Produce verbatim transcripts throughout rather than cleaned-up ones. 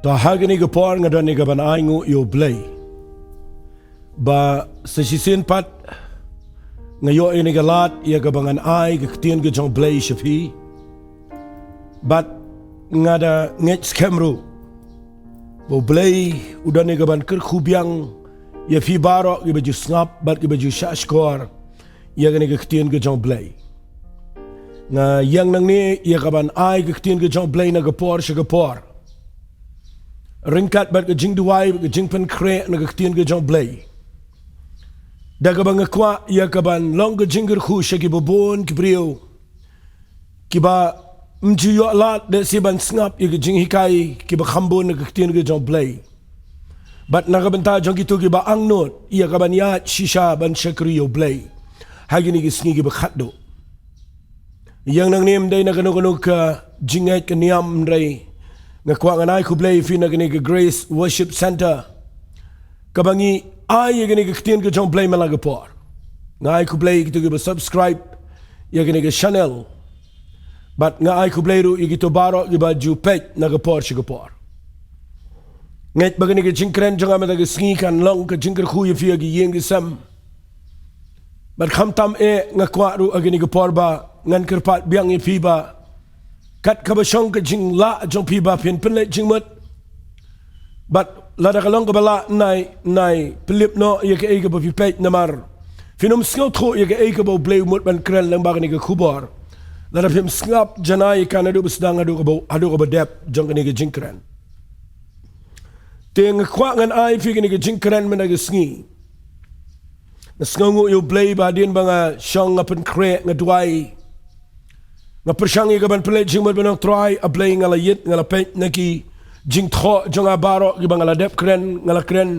Ta ha kane ka por nga don ïa kaban ai nguh ïa U Blei. Ba sa shisien pat nga ïoh ïa kane ka lad ïa kaban ngan ai ka ktien ka jong U Blei sha phi. Bad nga da ngeit skhem ruh ba U Blei u don ïa kaban kyrkhu biang ïa phi baroh kiba ju sngap bad kiba ju shahshkor ïa kane ka ktien ka jong U Blei. Nga ïeng nangne ïa kaban ai ka ktien ka jong U Blei na ka por sha ka por, ryngkat bad ka jingduwai bad ka jingpynkhreh na ka ktien ka jong U Blei. Da kaba nga kwah ïa kaban long ka jingkyrkhu sha kiba bun ki briew kiba ym ju ïoh lad da shi ban sngap ïa ka jinghikai kiba kham bun na ka ktien ka jong U Blei. Bad na ka bynta jong kito kiba angnud ïa kaban ïaid shisha ban shakri ïa U Blei ha kine ki sngi kiba khatduh. Ïeng nangne ym dei na kano kano ka jingngeit ka niam, hynrei nga kwah ngan ai khublei ïa phi na kane ka Grace Worship Center, kaba ngi ai ïa kane ka ktien ka jong U Blei man la ka por. Nga ai khublei ïa kito kiba subscribe ïa kane ka channel. Bad nga ai khublei ruh ïa kito baroh kiba ju peit na ka por sha ka por. Ngeit ba kane ka jingkren jong nga mynta ka sngi kan long ka jingkyrkhu ïa phi ha ki ïing ki sem. Bad khamtam eh nga kwah ruh ha kane ka por ba ngan kyrpad biang ïa phi ba kat kaba shong ka jinglah jong phi ba phin pynleit jingmut, bad lada ka long kaba lah, nai, nai pynlip noh ïa kaei kaba phi peit, namar phin ym sngewthuh ïa kaei kaba U Blei u mut ban kren lyngba kane ka khubor lada phim sngap janai ïa ka naduh ba sdang haduh kaba, haduh kaba dep jong kane ka jingkren. Te nga kwah ngan ai phi kane ka jingkren mynta ka sngi. Nga sngewnguh ïa U Blei ba hadien ba nga shong, nga pynkhreh, nga duwai, nga pyrshang ïa kaban pynleit jingmut ban ong, Trai, A Blei, nga la ïit, nga la peit na ki jingthoh jong nga baroh kiba nga la dep kren, nga la kren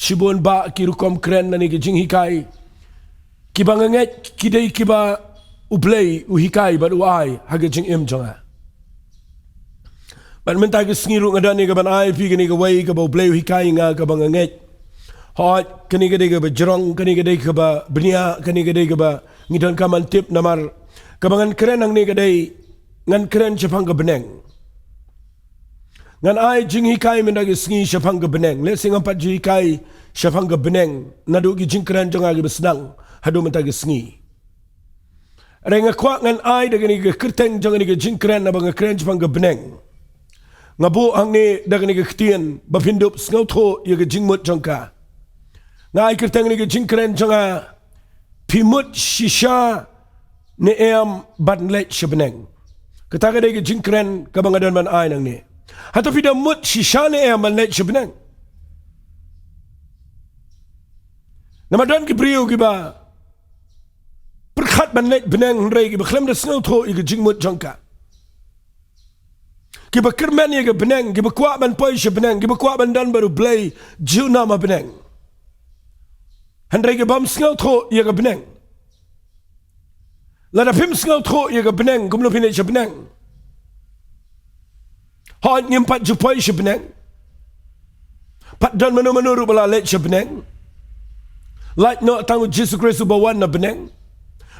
shibun bah ki rukom kren lane ki jinghikai kiba nga ngeit ki dei kiba U Blei u hikai bad u ai ha ka jingim jong nga. Bad mynta ka sngi ruh nga don ïa kaban ai phi kane kawei kaba U Blei u hikai ïa nga kaba nga ngeit. Hooid, kane ka dei kaba jrong, kane ka dei kaba bniah, kane ka dei kaba ngi donkam ban tip, namar kaba ngan kren hangne ka dei ngan kren shaphang ka bneng. Ngan ai jinghikai mynta ka sngi shaphang ka bneng. Lehse ngam pat ju hikai shaphang ka bneng naduh ki jingkren jong nga kiba sdang haduh mynta ka sngi. Hynrei nga kwah ngan ai da kane ka kyrteng jong kane ka jingkren, naba nga kren shaphang ka bneng. Nga buh hangne da kane ka ktien ba phin dup sngewthuh ïa ka jingmut jong ka. Nga ai kyrteng kane ka jingkren jong nga, Phi mut shisha ne em ban leit sha bneng? Kata ka dei ka jingkren kaba nga don ban ai nangne. Hato phi da mut shisha ne em ban leit sha bneng? Namar don ki briew kiba pyrkhat ban leit bneng hynrei kiba khlem da sngewthuh ïa ka jingmut jong ka. Kiba kyrmen ïa ka bneng, kiba kwah ban poi sha bneng, kiba kwah ban don bad U Blei junom ha bneng, hynrei kibym sngewthuh ïa ka bneng. Lada phim sngewthuh ïa ka bneng, kumno phin leit sha bneng? Hooid, ngim pat ju poi sha bneng. Pat don mano mano ruh ba la leit sha bneng. Lait noh tang U Jisu Khrist uba wan na bneng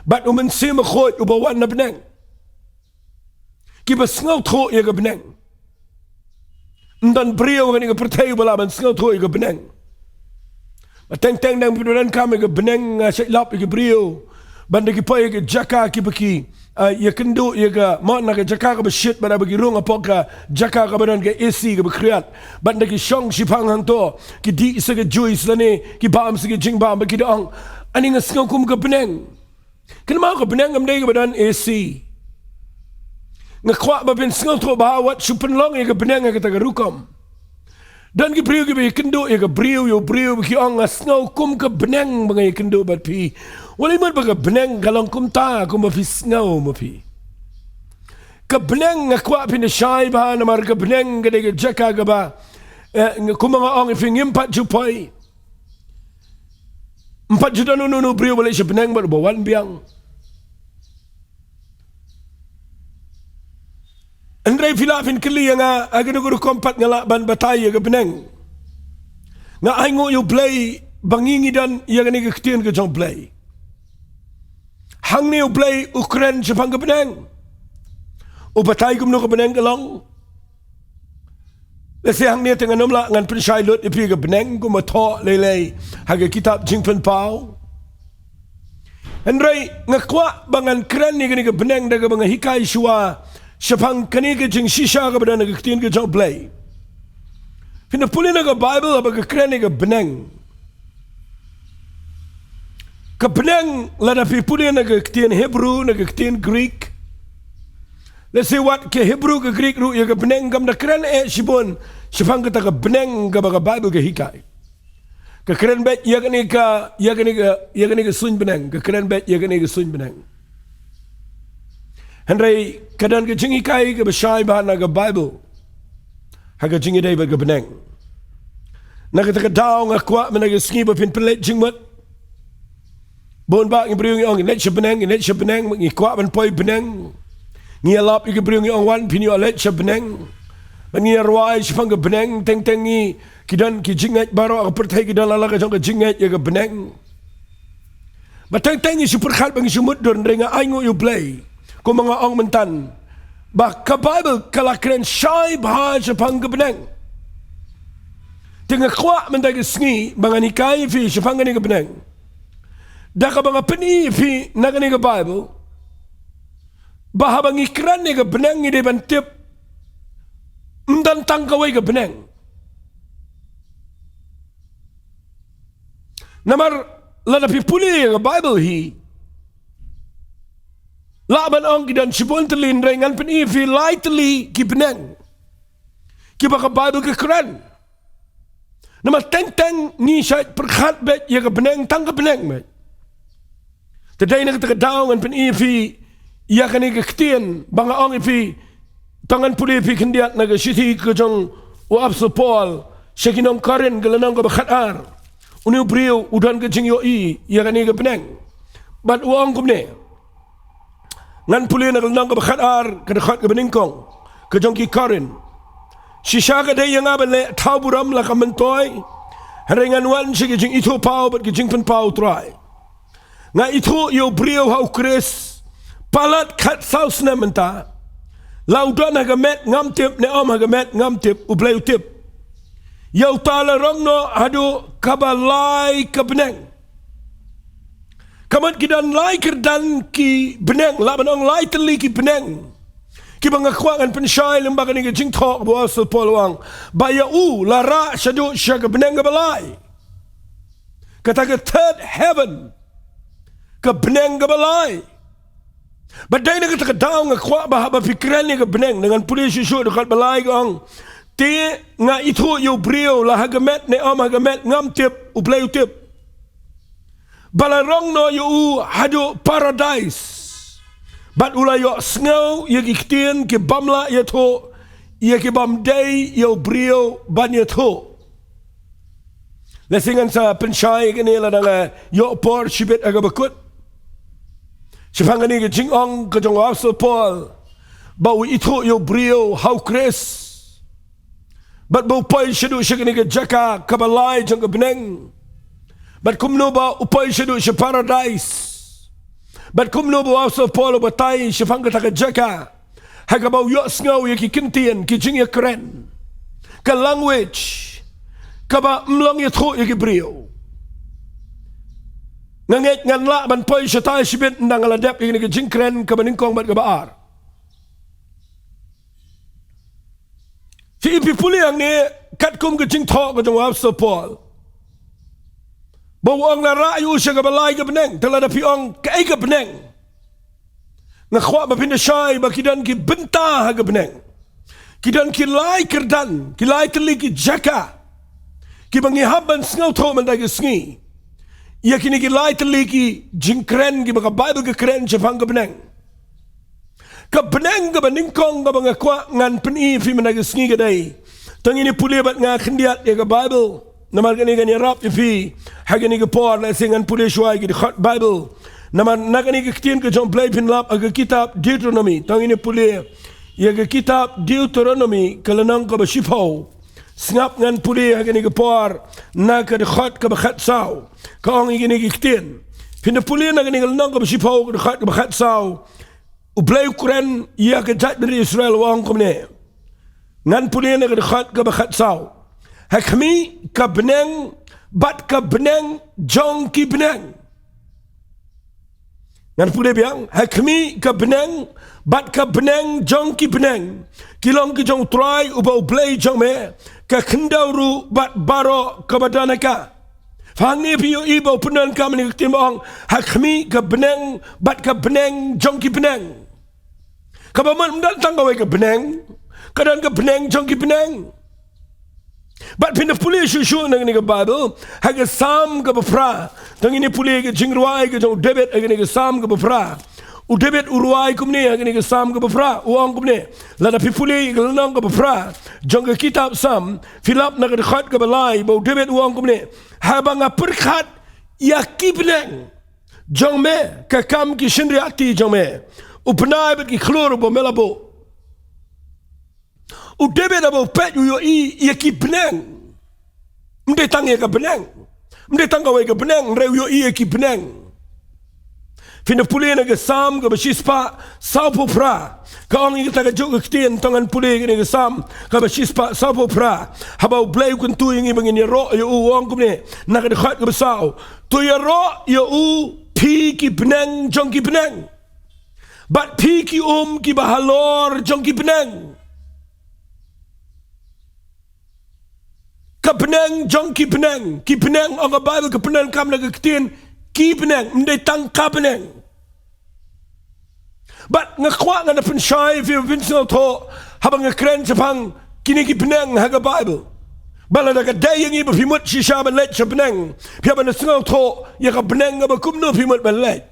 bad U Mynsiem Bakhuid uba wan na bneng. Kiba sngewthuh ïa ka bneng. Ym don briew ha kane ka pyrthei uba lah ban sngewthuh ïa ka bneng. Ba teng teng dang phi donkam ïa ka bneng, nga shait lap ïa ki briew ban da ki poi ïa ka jaka kiba ki, ah, ïakynduh ïa ka, mo, na ka jaka kaba shit, bad haba ki rung hapoh ka jaka kaba don ka A C kaba khriat, bad da ki shong shiphang hangto, ki dih sa ka juice lane ki bam sa ka jingbam, bad ki da ong, ani nga sngew kum ka bneng. Kynmaw, ka bneng kam dei kaba don A C. Nga kwah ba phin sngewthuh ba wat shu pynlong ïa ka bneng ha kata ka rukom. Don ki briew kiba ïakynduh ïa ka briew, ïa u briew, ba ki ong, nga sngew kum ka bneng ba nga ïakynduh bad phi. Wat la mut ba ka bneng ka long kumta kumba phi sngew ma phi. Ka bneng nga kwah phin da shai bha, namar ka bneng ka dei ka jaka kaba, eh, kumba nga ong ïa phi, ngim pat ju poi. Ym pat ju don uno uno u briew ba leit sha bneng bad uba wan biang. Hynrei phi lah phin kylli ïa nga, ha kano ka rukom pat nga lah ban batai ïa ka bneng? Nga ainguh ïa U Blei ba ngi ngi don ïa kane ka ktien ka jong U Blei. Hangne U Blei u kren shaphang ka bneng. U batai kumno ka bneng ka long. Lehse hangne te ngan ym lah ngan pynshai lut ïa phi ka bneng kumba thoh lei lei ha ka kitab Jingpynpaw. Hynrei nga kwah ba ngan kren ïa kane ka bneng da kaba nga hikai shuwa shaphang kane ka jingshisha kaba don ha ka ktien ka jong U Blei. Phin da pule na ka Baibl haba ka kren ïa ka bneng. Ka bneng lada phi pule na ka ktien Hebru, na ka ktien Greek. Lehse wat ka Hebru ka Greek ruh ïa ka bneng kam da kren eh shibun shaphang kata ka bneng kaba ka Baibl ka hikai. Ka kren beit ïa kane ka, ïa kane ka, ïa kane ka suiñ bneng, ka kren beit ïa kane ka suiñ bneng. Hynrei ka don ka jinghikai kaba shai bha na ka Baibl ha ka jingïadei bad ka bneng. Na kata ka daw nga kwah mynta ka sngi ba phin pynleit jingmut. Bun bah ngi briew ngi ong ngi leit sha bneng, ngi leit sha bneng, ngi kwah ban poi bneng. Ngi ïalap ïa ki briew ngi ong wan phin ïoh leit sha bneng. Bad ngi ïarwai shaphang ka bneng, teng teng ngi, ki don ki jingngeit baroh ha ka pyrthei, ki don la la ka jong ka jingngeit ïa ka bneng. Bad teng teng ngi shu pyrkhat ba ngi shu mutdur, hynrei nga ainguh ïa U Blei. Kumba nga ong mynta ba ka Baibl ka la kren shai bha shaphang ka bneng. Te nga kwah mynta ka sngi ba ngan hikai ïa phi shaphang kane ka bneng. Da kaba nga pyni ïa phi na kane ka Baibl ba haba ngi kren ïa ka bneng ngi dei ban tip ym don tang kawei ka bneng. Namar lada phi pule ïa ka Baibl hi, lah ban ong ki don shibun tylli, hynrei ngan pyni ïa phi lai tylli ki bneng kiba ka Baibl ka kren. Namar teng teng ngi shait pyrkhat beit ïa ka bneng, tang ka bneng beit. Te dei na kata ka daw ngan pyni ïa phi ïa kane ka ktien ba nga ong ïa phi, to ngan pule ïa phi khyndiat na ka shithi ka jong u Apostol Paul sha ki nong Korinth, ka lynnong kaba khatar. Une u briew u don ka jingïohi ïa kane ka bneng bad u ong kumne. Ngan pule na ka lynnong kaba khatar, ka dkhot kaba nyngkong, ka jong ki Korinth. Shisha ka dei ïa nga ban leh thaw burom la ka myntoi, hynrei ngan wan sha ka jingithuhpaw bad ka jingpynpaw U Trai. Nga ithuh ïa u briew ha U Khrist palat khatsaw snem mynta. La u don ha ka met ngam tip ne ym ha ka met ngam tip, U Blei u tip. Ïa uta la rong noh haduh kaba lai ka bneng. Ka mut ki don lai kyrdan ki bneng, lah ban ong lai tylli ki bneng, kiba nga kwah ngan pynshai lyngba kane ka jingthoh ba u Apostol Paul u ong ba ïa u la rah shaduh sha ka bneng kaba lai. Kata ka third heaven, ka bneng kaba lai. Bad dei na kata ka daw nga kwah ba haba phi kren ïa ka bneng, ngan pule shuh shuh dkhot ba lai ka ong, te nga ithuh ïa u briew la ha ka met ne ym ha ka met ngam tip, U Blei u tip. Ba la rong noh ïa u haduh paradais. Bad u la ïohsngew ïa ki ktien ki bym lah ïathuh ïa ki bym dei ïa u briew ban ïathuh. Lehse ngan sa pynshai kane lada nga ïoh por shibit ha kaba kut. Shaphang kane ka jingong ka jong u Apostol Paul ba u ithuh ïa u briew ha U Khrist. Bad ba u poi shaduh sha kane ka jaka kaba lai jong ka bneng. Bad kumno ba u poi shaduh sha paradais. Bad kumno ba u Apostol Paul u batai shaphang kata ka jaka ha kaba u ïohsngew ïa ki ktien, ki jingïakren, ka language kaba ym long ïathuh ïa ki briew. Nga ngeit ngan lah ban poi shatai shibit ynda nga la dep ïa kane ka jingkren kaba nyngkong bad kaba ar. Phi, phi pule hangne katkum ka jingthoh ka jong u Apostol Paul ba u ong la rah ïa u sha kaba lai ka bneng. Te lada phi ong kaei ka bneng, nga kwah ba phin da shai ba ki don ki bynta ha ka bneng. Ki don ki lai kyrdan, ki lai tylli ki jaka kiba ngi hap ban sngewthuh mynta ka sngi ïa kine ki lai tylli ki jingkren kiba ka Baibl ka kren shaphang ka bneng. Ka bneng kaba nyngkong kaba nga kwah ngan pyni ïa phi mynta ka sngi ka dei, to ngin ïa pule bad nga khyndiat ïa ka Baibl. Namar kane kan ïarap ïa phi ha kane ka por, lehse ngan pule shuwa ïa ki dkhot Baibl. Namar na kane ka ktien ka jong U Blei phin lap ha ka kitab Deuteronomi. To ngin ïa pule ïa ka kitab Deuteronomi ka lynnong kaba shiphew. Sngap ngan pule ha kane ka por na ka dkhot kaba khatsaw. Ka ong ïa kine ki ktien. Phin da pule na kane ka lynnong kaba shiphew ka dkhot kaba khatsaw. U Blei u kren ïa ka jaitbynriew Israel u ong kumne. Ngan pule na ka dkhot kaba khatsaw. Ha khmih ka bneng bad ka bneng jong ki bneng. Ngan pule biang, ha khmih ka bneng bad ka bneng jong ki bneng ki long ki jong U Trai uba U Blei jong me, ka khyndew ruh bad baroh kaba don ha ka. Hangne phi ïohi ba u pyndonkam ïa ka ktien ba ong, ha khmih ka bneng bad ka bneng jong ki bneng. Kaba mut ym don tang kawei ka bneng, ka don ka bneng jong ki bneng. Bad phin da pule shuh shuh na kane ka Baibl, ha ka Salm kaba phra. Tang ngin ïa pule ka jingrwai ka jong u David ha kane ka Salm kaba phra. U David u rwai kumne ha kane ka Salm kaba phra, u ong kumne. Lada phi pule ïa ka lynnong kaba phra jong ka kitab Salm, phi lap na ka dkhot kaba lai, ba u David u ong kumne. Haba nga pyrkhat ïa ki bneng jong me, ka kam ki shynriahti jong me, u bnai bad ki khlur uba me la buh. U David haba u peit u ïohi ïa ki bneng. Ym dei tang ïa ka bneng, ym dei tang kawei ka bneng, hynrei u ïohi ïa ki bneng. Phin da pule na ka Salm kaba shispah sawphew phra. Ka ong ïa kata kajuh ka ktien, to ngan pule kane ka Salm kaba shispah sawphew phra. Haba U Blei u kyntu ïa ngi ba ngin ïaroh ïa u, u ong kumne na ka dkhot kaba saw. To ïaroh ïa u phi ki bneng jong ki bneng, bad phi ki um kiba halor jong ki bneng. Ka bneng jong ki bneng, ki bneng, ong ka Baibl ka pyndonkam na ka ktien ki bneng, ym dei tang ka bneng. Bad nga kwah ngan da pynshai ïa phi, phin sngewthuh haba nga kren shaphang kine ki bneng ha ka Baibl. Ba lada ka dei ïa ngi ba phi mut shisha ban leit sha bneng, phi hap ban da sngewthuh ïa ka bneng kaba kumno phi mut ban leit.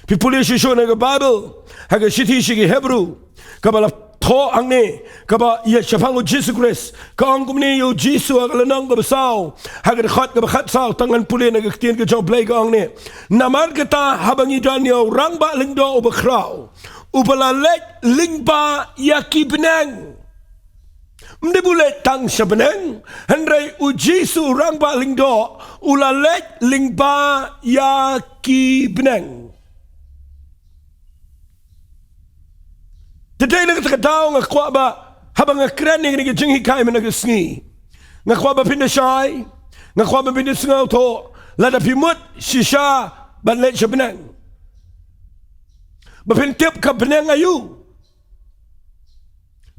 Phi pule shuh shuh na ka Baibl, ha ka shithi sha ki Hebru, kaba la thoh hangne, kaba ïa shaphang U Jisu Khrist, ka ong kumne ïa U Jisu ha ka lynnong kaba saw, ha ka dkhot kaba khatsaw, tang ngan pule na ka ktien ka jong U Blei, ka ong ne. Namar kata haba ngi don ïa u rangbah lyngdoh uba khraw, uba la leit lyngba ïa ki bneng. Ym dei ba u leit tang sha bneng, hynrei U Jisu u rangbah lyngdoh, u la leit lyngba ïa ki bneng. Te dei na kata ka daw nga kwah ba haba nga kren ïa kane ka jinghikai mynta ka sngi, nga kwah ba phin da shai, nga kwah ba phin da sngewthuh, lada phi mut shisha ban leit sha bneng, ba phin tip ka bneng aïu.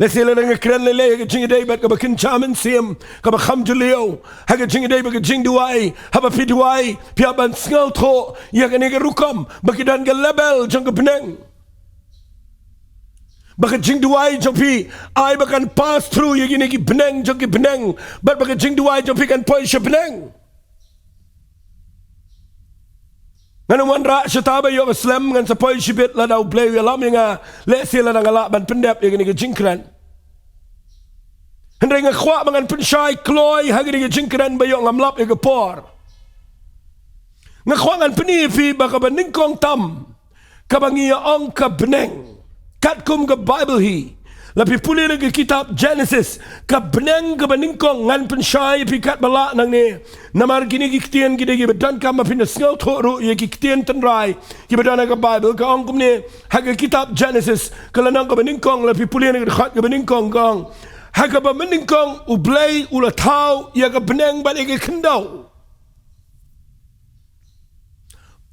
Lehse lada nga kren lei lei ha ka jingïadei bad kaba kynja mynsiem, kaba kham jylliew, ha ka jingïadei bad ka jingduwai, haba phi duwai, phi hap ban sngewthuh ïa kane ka rukom ba ki don ka level jong ka bneng, ba ka jingduwai jong phi ai ba kan pass through ïa kine ki bneng jong ki bneng, bad ba ka jingduwai jong phi kan poi sha bneng. Ngan ym wanrah shata ba ïoh ka slem, ngan sa poi shibit lada U Blei u ïalam ïa nga, lehse lada nga lah ban pyndep ïa kane ka jingkren. Hynrei nga kwah ba ngan pynshai kloi ha kane ka jingkren ba ïoh ngam lap ïa ka por. Nga kwah ngan pyni ïa phi ba kaba nyngkong tam, kaba ngi ïa ong ka bneng, katkum ka Baibl hi, la phi pule na ka kitab Genesis, ka bneng kaba nyngkong, ngan pynshai ïa phi katba lah nangne. Namar kine ki ktien ki dei kiba donkam ba phin da sngewthuh ruh ïa ki ktien tynrai kiba don ha ka Baibl. Ka ong kumne, ha ka kitab Genesis, ka lynnong kaba nyngkong, la phi pule na ka dkhot kaba nyngkong, ka ong, ha kaba mynnyngkong U Blei u la thaw ïa ka bneng bad ïa ka khyndew.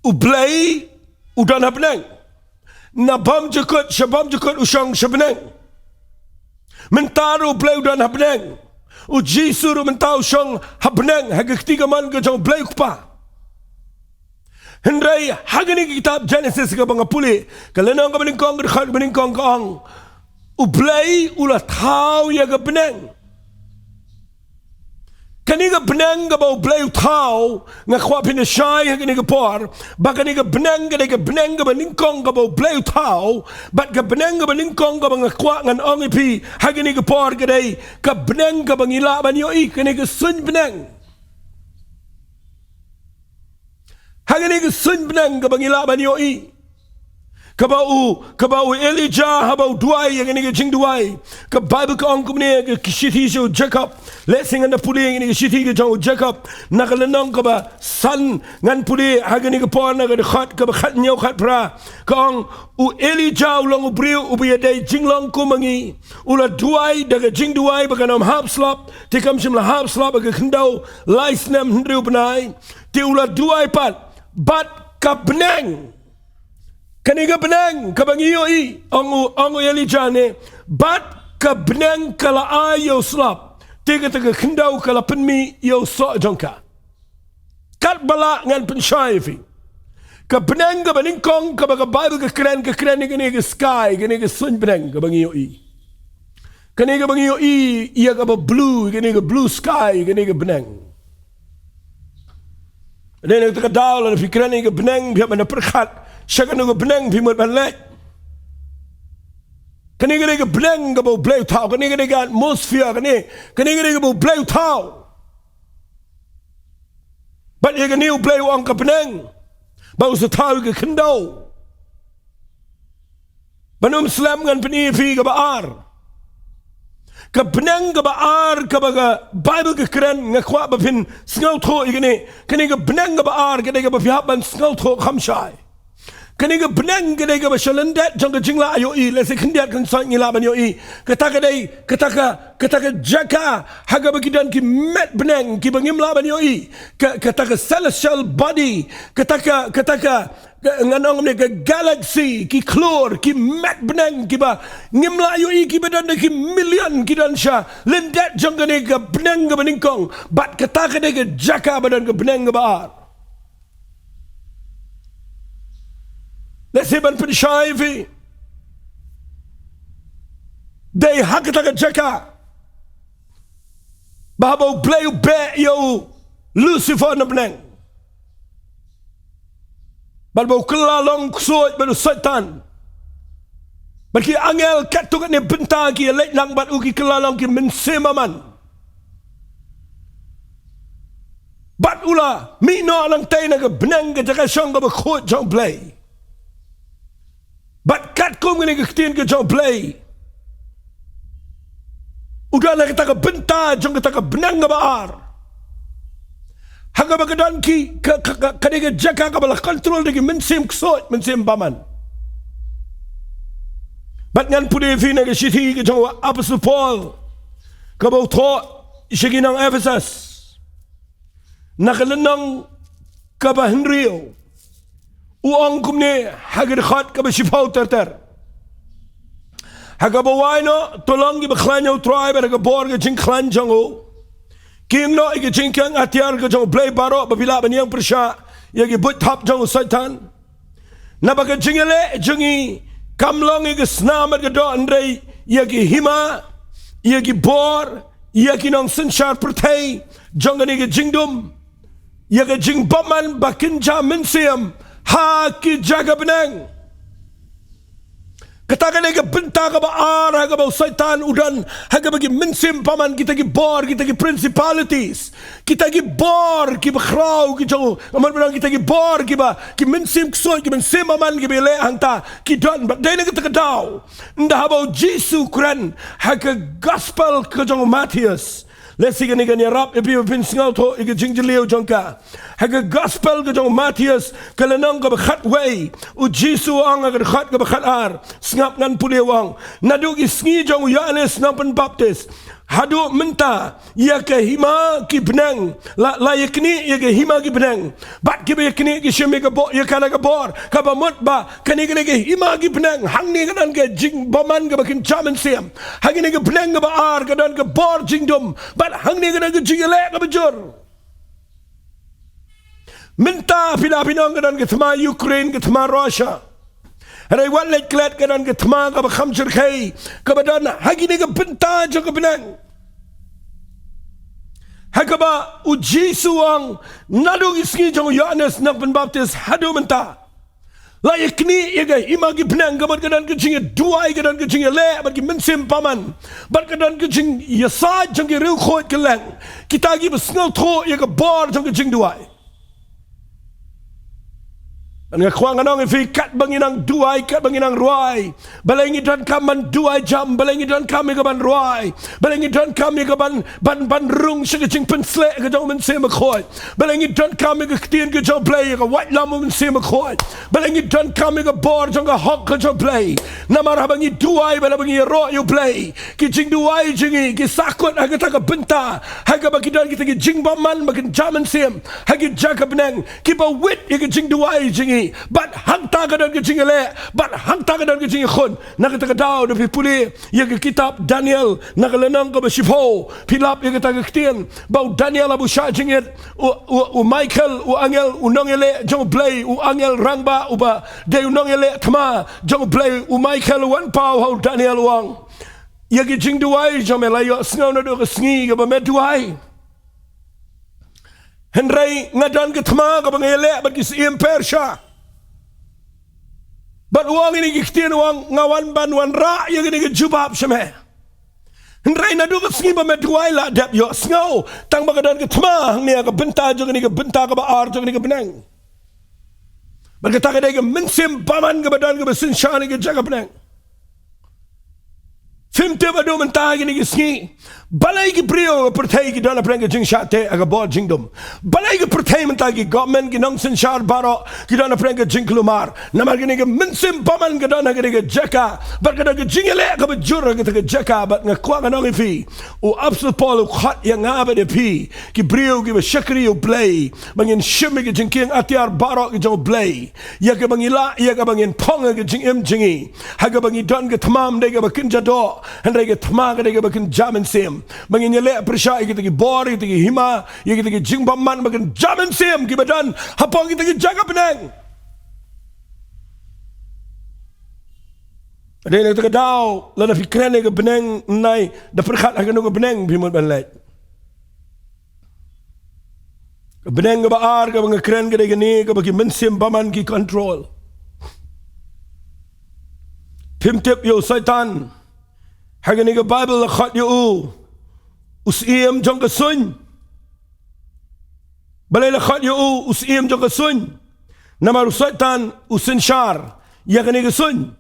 U Blei u don ha bneng. Na bymjukut sha bymjukut u shong sha bneng. Mynta ruh U Blei u don ha bneng. U Jisu ruh mynta u shong ha bneng, ha ka kti kamon ka jong U Blei U Kpa. Hynrei ha kane ka kitab Genesis kaba nga pule, ka lynnong kaba nyngkong, ka dkhot kaba nyngkong, ka ong, U Blei u la thaw ïa ka bneng. Kane ka bneng kaba U Blei u thaw, nga kwah phin da shai ha kane ka por ba kane ka bneng ka dei ka bneng kaba nyngkong kaba U Blei u thaw, bad ka bneng kaba nyngkong kaba nga kwah ngan ong ïa phi ha kane ka por ka dei ka bneng kaba ngi lah ban ïohi, kane ka suiñ bneng. Ha kane ka suiñ bneng kaba ngi lah ban ïohi, Kaba u, kaba u Elijah haba u duwai ïa kane ka jingduwai, ka Baibl ka ong kumne, ka shithi sha u Jakob. Lehse ngan da pule ïa kane ka shithi ka jong u Jakob, na ka lynnong kaba san, ngan pule ha kane ka por na ka dkhot kaba khathynñiew khatphra. Ka ong, u Elijah u long u briew uba ïadei jinglong kum ma ngi. U la duwai da ka jingduwai ba kan ym hap slap, te kam shym la hap slap ha ka khyndew lai snem hynriew bnai. Te u la duwai pat, bad ka bneng. Kane ka bneng kaba ngi ïohi, ong u, ong u Elijah ne, bad ka bneng ka la ai ïa u slap, te kata ka khyndew ka la pynmih ïa u soh jong ka. Katba lah ngan pynshai ïa phi, ka bneng kaba nyngkong kaba ka Baibl ka kren, ka kren ïa kane ka sky, kane ka suiñ bneng kaba ngi ïohi. Kane kaba ngi ïohi ïa kaba blue, kane ka blue sky, kane ka bneng. Dei na kata ka daw lada phi kren ïa ka bneng, phi hap ban da pyrkhat sha kano ka bneng phi mut ban leit. Kane ka dei ka bneng kaba U Blei u thaw, kane ka dei ka atmosphere, kane, kane ka dei kaba U Blei u thaw. Bad ïa kane U Blei u ong ka bneng, ba u sa thaw ïa ka khyndew. Ban ym slem ngan pyni ïa phi kaba ar. Ka bneng kaba ar kaba ka Baibl ka kren, nga kwah ba phin sngewthuh ïa kane. Kane ka bneng kaba ar ka dei kaba phi hap ban sngewthuh kham shai. Kane ka bneng ka dei kaba sha lyndet jong ka jinglah ïohi, lehse khyndiat khynsoit ngi lah ban ïohi. Kata ka dei, kata ka, kata ka jaka ha kaba ki don ki met bneng kiba ngim lah ban ïohi. Ka, kata ka celestial body, kata ka, kata ka, ka, ngan ong ne ka galaxy, ki khlur, ki met bneng kiba ngim lah ïohi, kiba don da ki million, ki don sha lyndet jong kane ka bneng kaba nyngkong. Bad kata ka dei ka jaka ba don ka bneng kaba ar. Lehse ban pynshai ïa phi, dei ha kata ka jaka ba haba U Blei u beh ïa u Lucifer na bneng, bad ba u kylla long ksuid bad u Soitan, bad ki angel katto katne bynta ki ïaleit lang bad u, ki kylla long ki mynsiem bymman. Bad u la mih noh nangtei na ka bneng, ka jaka shong kaba khuid jong U Blei. Bad katkum kane ka ktien ka jong U Blei, u don ha kata ka bynta jong kata ka bneng kaba ar, ha kaba ka don ki, ka, ka, ka, ka dei ka jaka kaba la kontrol da ki mynsiem ksuid, mynsiem bymman. Bad ngan pule ïa phi na ka shithi ka jong u Apostol Paul, kaba u thoh sha ki nong Ephesus, na ka lynnong kaba hynriew, u ong kumne ha ka dkhot kaba shiphew ter ter: Ha kaba wai noh, to long kiba khlaiñ ha U Trai bad ha ka bor ka jingkhlaiñ jong u. Kieng noh ïa ka jingkieng atiar ka jong U Blei baroh, ba phi lah ban ïeng pyrshah ïa ki buit thap jong u Soitan. Naba ka jingïaleh jong ngi kam long ïa ka snam bad ka doh, hynrei ïa ki hima, ïa ki bor, ïa ki nongsynshar pyrthei jong kane ka jingdum, ïa ka jingbymman ba kynja mynsiem ha ki jaka bneng. Kata ka dei ka bynta kaba ar ha kaba u Soitan u don, ha kaba ki mynsiem bymman, kita ki bor, kita ki principalities, kita ki bor kiba khraw ki jong u, namar ba don kita ki bor kiba, ki mynsiem ksuid, ki mynsiem bymman kiba ïaleh hangta, ki don. Bad dei na kata ka daw, ynda haba u Jisu u kren ha ka gospel ka jong u Mathaios, lehse kane kan ïarap ïa phi ba phin sngewthuh ïa ka jingjylliew jong ka. Ha ka gospel ka jong u Mathaios, ka lynnong kaba khatwei, u Jisu u ong ha ka dkhot kaba khatar, sngap ngan pule, u ong: Naduh ki sngi jong u Ïoannis Nongpynbaptis haduh mynta, ïa ka hima ki bneng, la, la ïaknieh ïa ka hima ki bneng, bad kiba ïaknieh ki shim ïa ka bo-, ïa kane ka bor, kaba mut ba kane ka dei ka hima ki bneng, hangne ka don ka jingbymman kaba kynja mynsiem. Ha kane ka bneng kaba ar ka don ka bor jingdum, bad hangne ka don ka jingïaleh kaba jur. Mynta phi la, phi nong ka don ka thma Ukraine, ka thma Russia. Hynrei wat leit klet, ka don ka thma kaba kham shyrkhei kaba don ha kine ka bynta jong ka bneng. Ha kaba u Jisu u ong, naduh ki sngi jong u Ïoannis Nongpynbaptis haduh mynta, la ïaknieh ïa ka hima ki bneng, ka mut ka don ka jingïaduwai, ka don ka jingïaleh bad ki mynsiem bymman, bad ka don ka jingïasaid jong ki riewkhuid kylleng, kita kiba sngewthuh ïa ka bor jong ka jingduwai. Nga kwah ngan ong ïa phi, katba ngi nang duwai, katba ngi nang rwai, balei ngi donkam ban duwai jam, balei ngi donkam ïa ka ban rwai, balei ngi donkam ïa ka ban, ban, ban rung sha ka jingpynshlur ka jong u Mynsiem Bakhuid, balei ngi donkam ïa ka ktien ka jong u Blei, ïa ka waitlam u Mynsiem Bakhuid, balei ngi donkam ïa ka bor jong ka hok ka jong u Blei. Namar haba ngi duwai bad haba ngi ïaroh ïa u Blei, ki jingduwai jong ngi ki sahkut ha kata ka bynta ha kaba ki don kita ki jingbymman ba kin jia mynsiem ha ki jaka bneng, kiba wit ïa ki jingduwai jong ngi. Bad hangta ka don ka jingïaleh, bad hangta ka don ka jingïakhun. Na kata ka daw, da phi pule ïa ka kitab Daniel, na ka lynnong kaba shiphew, phi lap ïa kata ka ktien ba u Daniel haba u shah jingit, u, u, u Michael, u angel, u nongïaleh jong u Blei, u angel rangbah uba dei u nongïaleh thma jong u Blei, u Michael u wan paw ha u Daniel, u ong, ïa ki jingduwai jong me la ïohsngew naduh ka sngi kaba me duwai. Hynrei nga don ka thma kaba nga ïaleh bad ki syiem Persia. Bad u ong ïa kine ki ktien, u ong, nga wan ban wanrah ïa kine ki jubab sha me. Hynrei naduh ka sngi ba me duwai la dep ïohsngew, tang ba ka don ka thma hangne ha ka bynta jong kane ka bynta kaba ar jong kane ka bneng. Bad kata ka dei ka mynsiem bymman kaba don kaba synshar ha kane ka jaka bneng. Phim tip haduh mynta ha kine ki sngi, balei ki briew ha ka pyrthei ki don hapdeng ka jingshah teh ha ka bor jingdum. Balei ka pyrthei mynta, ki government, ki nongsynshar baroh ki don hapdeng ka jingkulmar. Namar kane ka mynsiem bymman ka don ha kane ka jaka, bad ka don ka jingïaleh kaba jur ha kata ka jaka. Bad nga kwah ngan ong ïa phi, u Apostol Paul u khot ïa nga bad ïa phi, ki briew kiba shakri ïa u Blei, ba ngin shim ïa ka jingkieng atiar baroh ka jong u Blei, ïa kaba ngi lah, ïa kaba ngin phong ha ka jingim jong ngi, ha kaba ngi don ka thma, ym dei kaba kynja doh, hynrei ka thma ka dei kaba kynja mynsiem, ba ngin ïaleh pyrshah ïa kita ki bor, ïa kita ki hima, ïa kita ki jingbymman ba kynja mynsiem kiba don hapoh kita ki jaka bneng. Dei na kata ka daw, lada phi kren ïa ka bneng, nai da pyrkhat ha kano ka bneng phi mut ban leit. Ka bneng kaba ar kaba nga kren ka dei kane, kaba ki mynsiem bymman ki control. Phim tip ïa u Soitan, ha kane ka Baibl la khot ïa u u syiem jong ka suiñ. Balei la khot ïa u u syiem jong ka suiñ? Namar u Soitan u synshar ïa kane ka suiñ.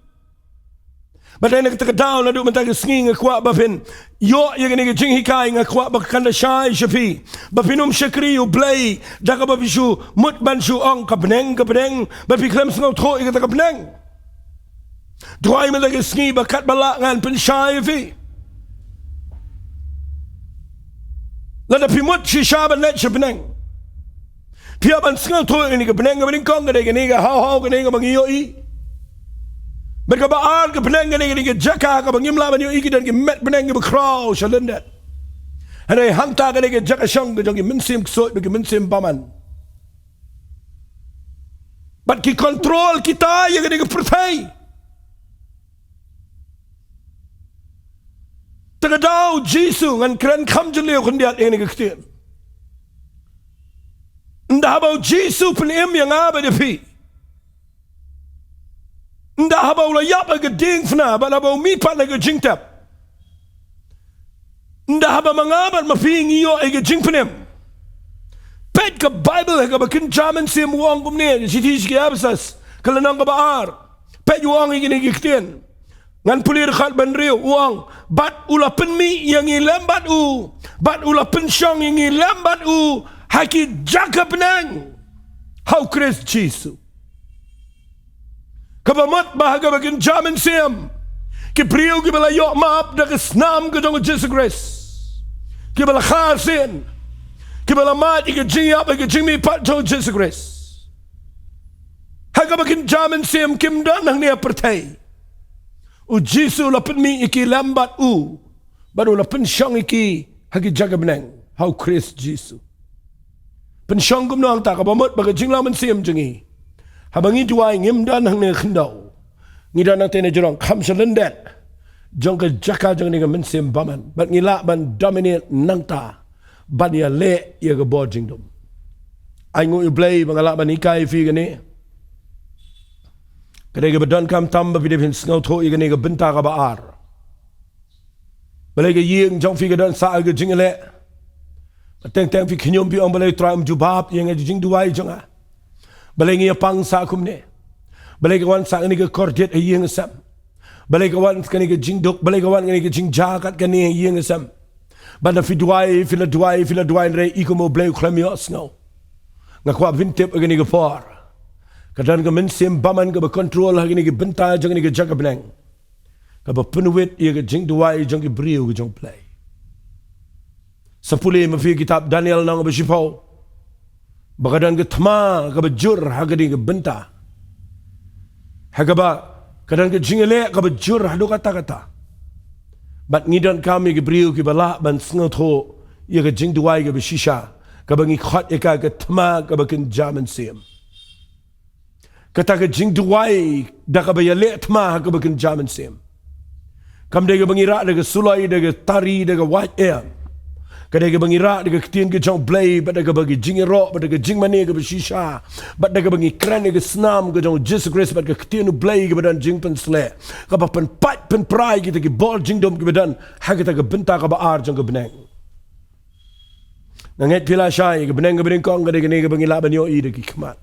Bad dei na kata ka daw, naduh mynta ka sngi nga kwah ba phin ïoh ïa kane ka jinghikai, nga kwah ba kan da shai sha phi, ba phin ym shakri ïa u Blei da kaba phi shu mut ban shu ong ka bneng, ka bneng, ba phi khlem sngewthuh ïa kata ka bneng. Duwai mynta ka sngi ba katba lah ngan pynshai ïa phi. Lada phi mut shisha ban leit sha bneng, phi hap ban sngewthuh ïa kane ka bneng kaba nyngkong ka dei kane ka haw haw, kane kaba ngi ïohi. Bad kaba ar ka bneng ka dei kane ka jaka kaba ngim lah ban ïohi, ki don ki met bneng kiba khraw sha lyndet. Hynrei hangta ka dei ka jaka shong ka jong ki mynsiem ksuid bad ki mynsiem bymman. Bad ki control kita ïa kane ka pyrthei. Te ka daw u Jisu, ngan kren kham jylliew khyndiat ïa kane ka ktien. Ynda haba u Jisu u pynim ïa nga bad ïa phi, ynda haba u la ïap ha ka diengphna bad haba u mihpat na ka jingtep, ynda haba ma nga bad ma phi ngi ïoh ïa ka jingpynim, peit ka Baibl ha kaba kynja mynsiem u ong kumne, shithi sha ki Ephesus, ka lynnong kaba ar. Peit u ong ïa kine ki ktien. Ngan pule dkhot ba hynriew, u ong, bad u la pynmih ïa ngi lem bad u, bad u la pynshong ïa ngi lem bad u ha ki jaka bneng ha u Khrist Jisu. Kaba mut ba ha kaba kynja mynsiem, ki briew kiba la ïoh map da ka snam ka jong u Jisu Khrist, kiba la kha shen, kiba la mad ïa ka jingïap, ïa ka jingmihpat jong u Jisu Khrist, ha kaba kynja mynsiem, kim don hangne ha pyrthei. U Jisu u la pynmih ïa ki lem bad u, bad u la pynshong ïa ki ha ki jaka bneng ha u Khrist Jisu. Pynshong kumno hangta? Kaba mut ba ka jinglong mynsiem jong ngi, haba ngi duwai, ngim don hangne ha khyndew, ngi don nangta na jrong, kham sha lyndet jong ka jaka jong kane ka mynsiem bymman, bad ngi lah ban dominate nangta, ban ïaleh ïa ka bor jingdum. Ai nguh ïa u Blei ba nga lah ban hikai ïa phi kane. Ka dei kaba donkam tam ba phi dei phin sngewthuh ïa kane ka bynta kaba ar. Balei ka ïing jong phi ka don sah ïa ka jingïaleh? Ba teng teng phi khñium, phi ong, balei u Trai um jubab ïa nga, ïa ka jingduwai jong nga? Balei ngi ïapang sah kumne? Balei ka wan sah kane ka kordit ha ïing ha sem? Balei ka wan kane ka jingduk? Balei ka wan kane ka jingjia kat kane ha ïing ha sem? Bad lada phi duwai, phi la duwai, phi la duwai, hynrei i kum U Blei u khlem ïohsngew. Nga kwah phin tip ha kane ka por, ka don ka mynsiem bymman kaba control ha kane ka bynta jong kane ka jaka bneng, kaba pynwit ïa ka jingduwai jong ki briew ka jong U Blei. Sa pule ma phi kitab Daniel lynnong ba shiphew, ba ka don ka thma kaba jur ha kane ka bynta, ha kaba ka don ka jingïaleh kaba jur haduh katta katta. Bad ngi donkam ïa ki briew kiba lah ban sngewthuh ïa ka jingduwai kaba shisha, kaba ngi khot ïa ka ka thma kaba kynja mynsiem. Kata ka jingduwai da kaba ïaleh thma ha kaba kynja mynsiem. Kam dei kaba ngi rah da ka suloi, da ka tari, da ka wait em. Ka dei kaba ngi rah da ka ktien ka jong U Blei, bad da kaba ka jingïaroh, bad da ka jingmane kaba shisha, bad da kaba ngi kren ïa ka snam ka jong U Jisu Khrist, bad ka ktien U Blei kaba don jingpynsleh, kaba pynpait pynpra ïa kita ki bor jingdum kiba don ha kita ka bynta kaba ar jong ka bneng. Nga ngeit phi la shai, ka bneng kaba nyngkong ka dei kane kaba ngi lah ban ïohi da ki khmat.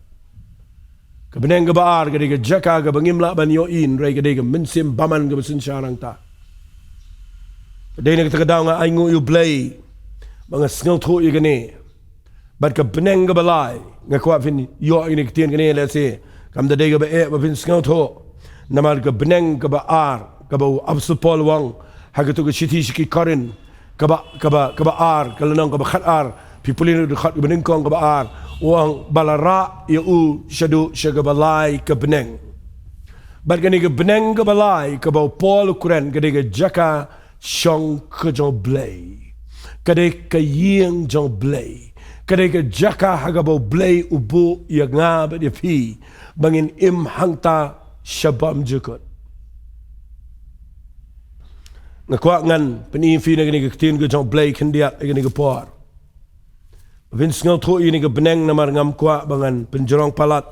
Ka bneng kaba ar ka dei ka jaka kaba ngim lah ban ïohi, hynrei ka dei ka mynsiem bymman kaba synshar hangta. Ka dei na kata ka daw nga ainguh ïa U Blei ba nga sngewthuh ïa kane. Bad ka bneng kaba lai, nga kwah phin ïoh ïa kane ka ktien kane lehse kam da dei kaba eh ba phin sngewthuh. Namar ka bneng kaba ar, kaba u apostol Paul u ong ha katei ka shithi sha ki Korinth, kaba, kaba, kaba ar, ka lynnong kaba khat ar, phi pule na ka dkhot kaba nyngkong kaba ar, u ong ba la rah ïa u shaduh sha kaba lai ka bneng. Bad kane ka bneng kaba lai, kaba u Paul u kren, ka dei ka jaka shong ka jong U Blei. Ka dei ka ïing jong U Blei. Ka dei ka jaka ha kaba U Blei u buh ïa nga bad ïa phi ba ngin im hangta sha bymjukut. Nga kwah ngan pyni ïa phi na kane ka ktien ka jong U Blei khyndiat ha kane ka por. Ba phin sngewthuh ïa kane ka bneng, namar ngam kwah ba ngan pynjrong palat.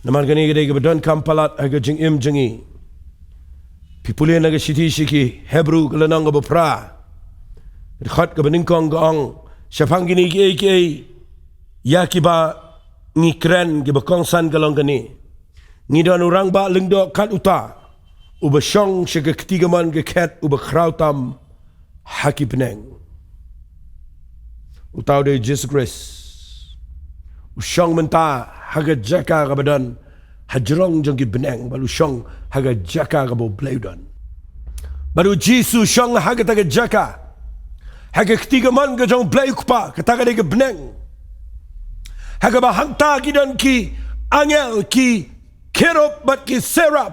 Namar kane ka dei kaba donkam palat ha ka jingim jong ngi. Phi pule na ka shithi sha ki Hebru ka lynnong kaba phra, ka dkhot kaba nyngkong ka ong, shaphang kine kiei kiei ïa kiba ngi kren kiba kongsan ka long kane: Ngi don u Rangbah Lyngdoh kat uta, uba shong sha ka kti kamon ka khet, uba khraw tam ha ki bneng. Uta u dei u Jisu Khrist. U shong mynta ha ka jaka kaba don hajrong jong ki bneng, bad u shong ha ka jaka kaba U Blei u don. Bad u Jisu u shong ha kata ka jaka, ha ka kti kamon ka jong U Blei U Kpa, kata ka dei ka bneng. Ha kaba hangta ki don ki angel, ki kerub bad ki seraph.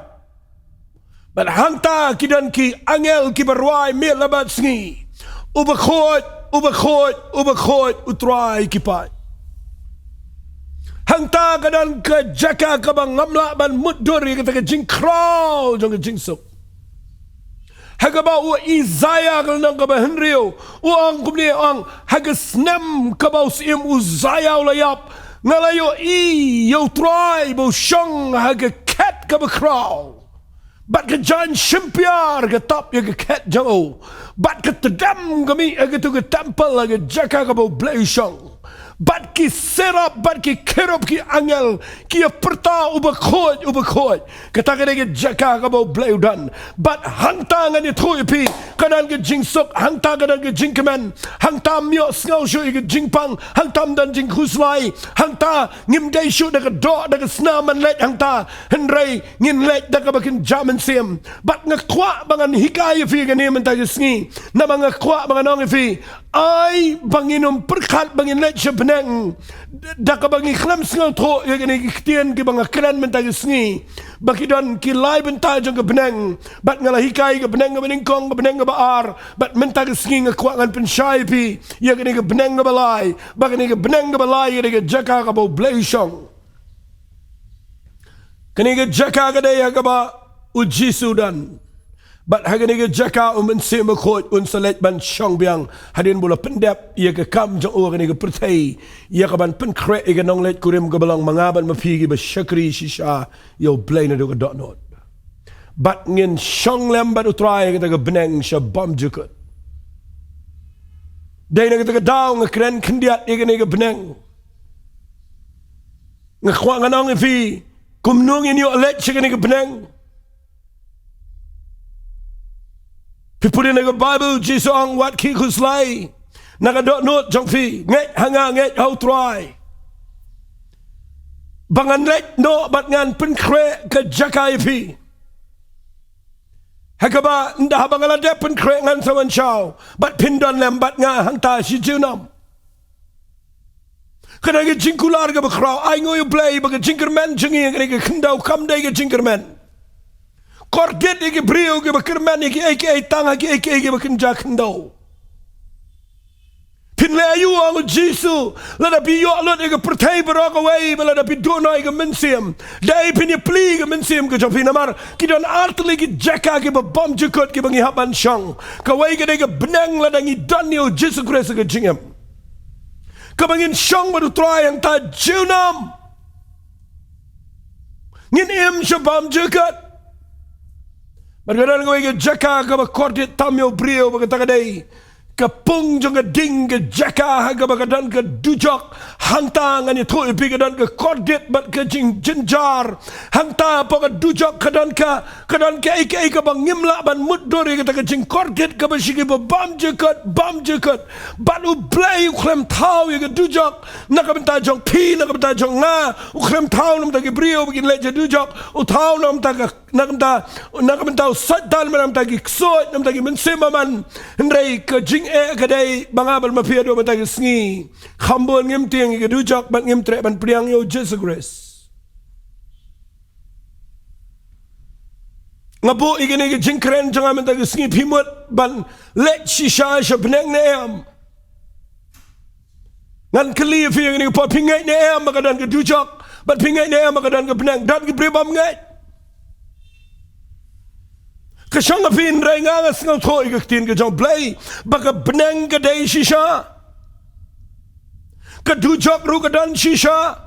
Bad hangta ki don ki angel kiba rwai miet la bad sngi: Uba khuid, uba khuid, uba khuid, U Trai ki paid. Hangta ka don ka jaka kaba ngam lah ban mutdur ïa kata ka jingkhraw jong ka jingsuk. Ha kaba u Isaiah ka lynnong kaba hynriew u ong kumne, u ong, ha ka snem kaba u Syiem Isaiah u la ïap, nga la ïohi ïa U Trai ba u shong ha ka khet kaba khraw, bad ka jaiñ shim piar ka tap ïa ka khet jong u, bad ka tdem ka mih ha katei ka templ, ha ka jaka kaba U Blei u shong. Bad ki seraph bad ki kerub, ki angel, ki ïa pyrta: Uba khuid, uba khuid. Kata ka dei ka jaka kaba U Blei u don. Bad hangta ngan ïathuh ïa phi, ka don ka jingsuk, hangta ka don ka jingkmen, hangta ym ïohsngew shuh ïa ka jingpang, hangta ym don jingkhuslai, hangta ngim dei shuh da ka doh da ka snam ban leit hangta, hynrei ngin leit da kaba kynja mynsiem. Bad nga kwah ba ngan hikai ïa phi kane mynta ka sngi, namar nga kwah ba ngan ong ïa phi, ai ba ngin ym pyrkhat ba ngin leit sha bneng da kaba ngi khlem sngewthuh ïa kine ki ktien kiba nga kren mynta ka sngi, ba ki don ki lai bynta jong ka bneng. Bad nga la hikai ka bneng kaba nyngkong, ka bneng kaba ar, bad mynta ka sngi nga kwah ngan pynshai ïa phi ïa kane ka bneng kaba lai, ba kane ka bneng kaba lai ka dei ka jaka kaba U Blei u shong. Kane ka jaka ka dei ha kaba u Jisu u don. Bad ha kane ka jaka u Mynsiem Bakhuid un sa leit ban shong biang hadien ba u la pyndep ïa ka kam jong u ha kane ka pyrthei, ïa kaban pynkhreh ïa ka nongleit kurim kaba long ma nga bad ma phi kiba shakri shisha ïa U Blei naduh ka dohnud. Bad ngin shong lem bad U Trai ha kata ka bneng sha bymjukut. Dei na kata ka daw nga kren khyndiat ïa kane ka bneng. Nga kwah ngan ong ïa phi, kumno ngin ïoh leit sha kane ka bneng? Phi pule na ka Baibl, Jisu ong, wat khih khuslai na ka dohnud jong phi, ngeit ha nga, ngeit ha u Trai, ba ngan leit noh bad ngan pynkhreh ka jaka ïa phi. Ha kaba ynda haba nga la dep pynkhreh ngan sa wan shaw bad phin don lem bad nga hangta shi junom. Ka dei ka jingkular kaba khraw. Ai nguh ïa U Blei ba ka jingkyrmen jong ngi ha kane ka khyndew kam dei ka jingkyrmen kordit ïa ki briew kiba kyrmen ïa kiei kiei tang ha kiei kiei kiba kynja khyndew. Phin leh aïu, ong u Jisu, lada phi ïoh lut ïa ka pyrthei baroh kawei bad lada phi duh noh ïa ka mynsiem? Dei phin ïa plie ïa ka mynsiem ka jong phi, namar ki don artylli ki jaka kiba bymjukut kiba ngi hap ban shong. Kawei ka dei ka bneng lada ngi don ïa u Jisu Khrist ha ka jingim, kaba ngin shong bad u Trai hangta junom. Ngin im sha bymjukut. Bad ka don kawei ka jaka kaba kordit tam ïa u briew, ba kata ka dei ka pung jong ka ding, ka jaka ha kaba ka don ka dujok. Hangta ngan ïathuh ïa phi, ka don ka kordit bad ka jingjynjar. Hangta hapoh ka dujok ka don ka, ka don kaei kaei kaba ngim lah ban mutdur ïa kata ka jingkordit kaba sha kiba bymjukut, bymjukut. Bad U Blei u khlem thaw ïa ka dujok na ka bynta jong phi, na ka bynta jong nga. U khlem thaw na ka bynta ki briew ba kin leit sha dujok. U thaw na ka bynta ka na ka bynta, na ka bynta u Soitan, na ka bynta ki ksuid, na ka bynta ki mynsiem bymman. Hynrei ka jingeh ka dei ba nga bad ma phi haduh mynta ka sngi, kham bun ngim tieng ïa ka dujok bad ngim treh ban pdiang ïa u Jisu Khrist. Nga buh ïa kane ka jingkren jong nga mynta ka sngi, phi mut ban leit shisha sha bneng ne em? Ngan kylli ïa phi ha kane ka por, phi ngeit ne em ba ka don ka dujok? Bad phi ngeit ne em ba ka don ka bneng? Don ki briew bym ngeit. Ka shong ha phi, hynrei nga, nga sngewthuh ïa ka ktien ka jong U Blei ba ka bneng ka dei shisha. Ka dujok ruh ka don shisha.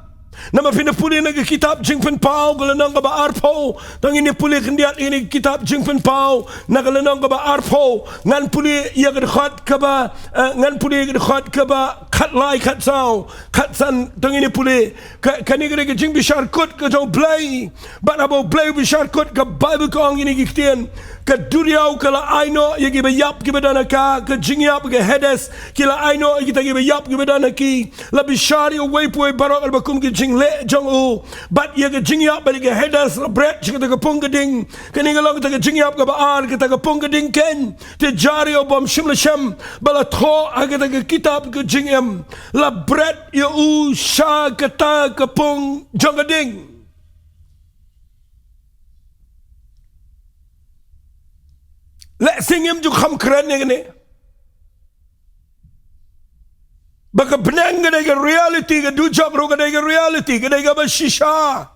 Namar phin ïa pule na ka kitab Jingpynpaw, ka lynnong kaba arphew, to ngin ïa pule khyndiat ïa kane ka kitab Jingpynpaw, na ka lynnong kaba arphew, ngan pule ïa ka dkhot kaba, eh, ngan pule ïa ka dkhot kaba khatlai, khatsaw, khatsan, to ngin ïa pule. Ka, kane ka dei ka jingbishar kut ka jong U Blei. Bad haba U Blei u bishar kut, ka Baibl ka ong ïa kine ki ktien: Ka duriaw ka la ai noh ïa kiba ïap kiba don ha ka, ka jingïap, ka Hades, ki la ai noh ïa kita kiba ïap kiba don ha ki. La bishar ïa uwei pa uwei baroh katba kum ka jingleh jong u. Bad ïa ka jingïap bad ïa ka Hades la bret sha kata ka pung ka ding. Kane ka long kata ka jingïap kaba ar, kata ka pung ka ding keiñ. Te jar ïa u bym shym la shem ba la thoh ha kata ka kitab ka jingim, la bret ïa u sha kata ka pung jong ka ding. Lehse ngim ju kham kren ïa kane, ba ka bneng ka dei ka reality, ka dujok ruh ka dei ka reality, ka dei kaba shisha.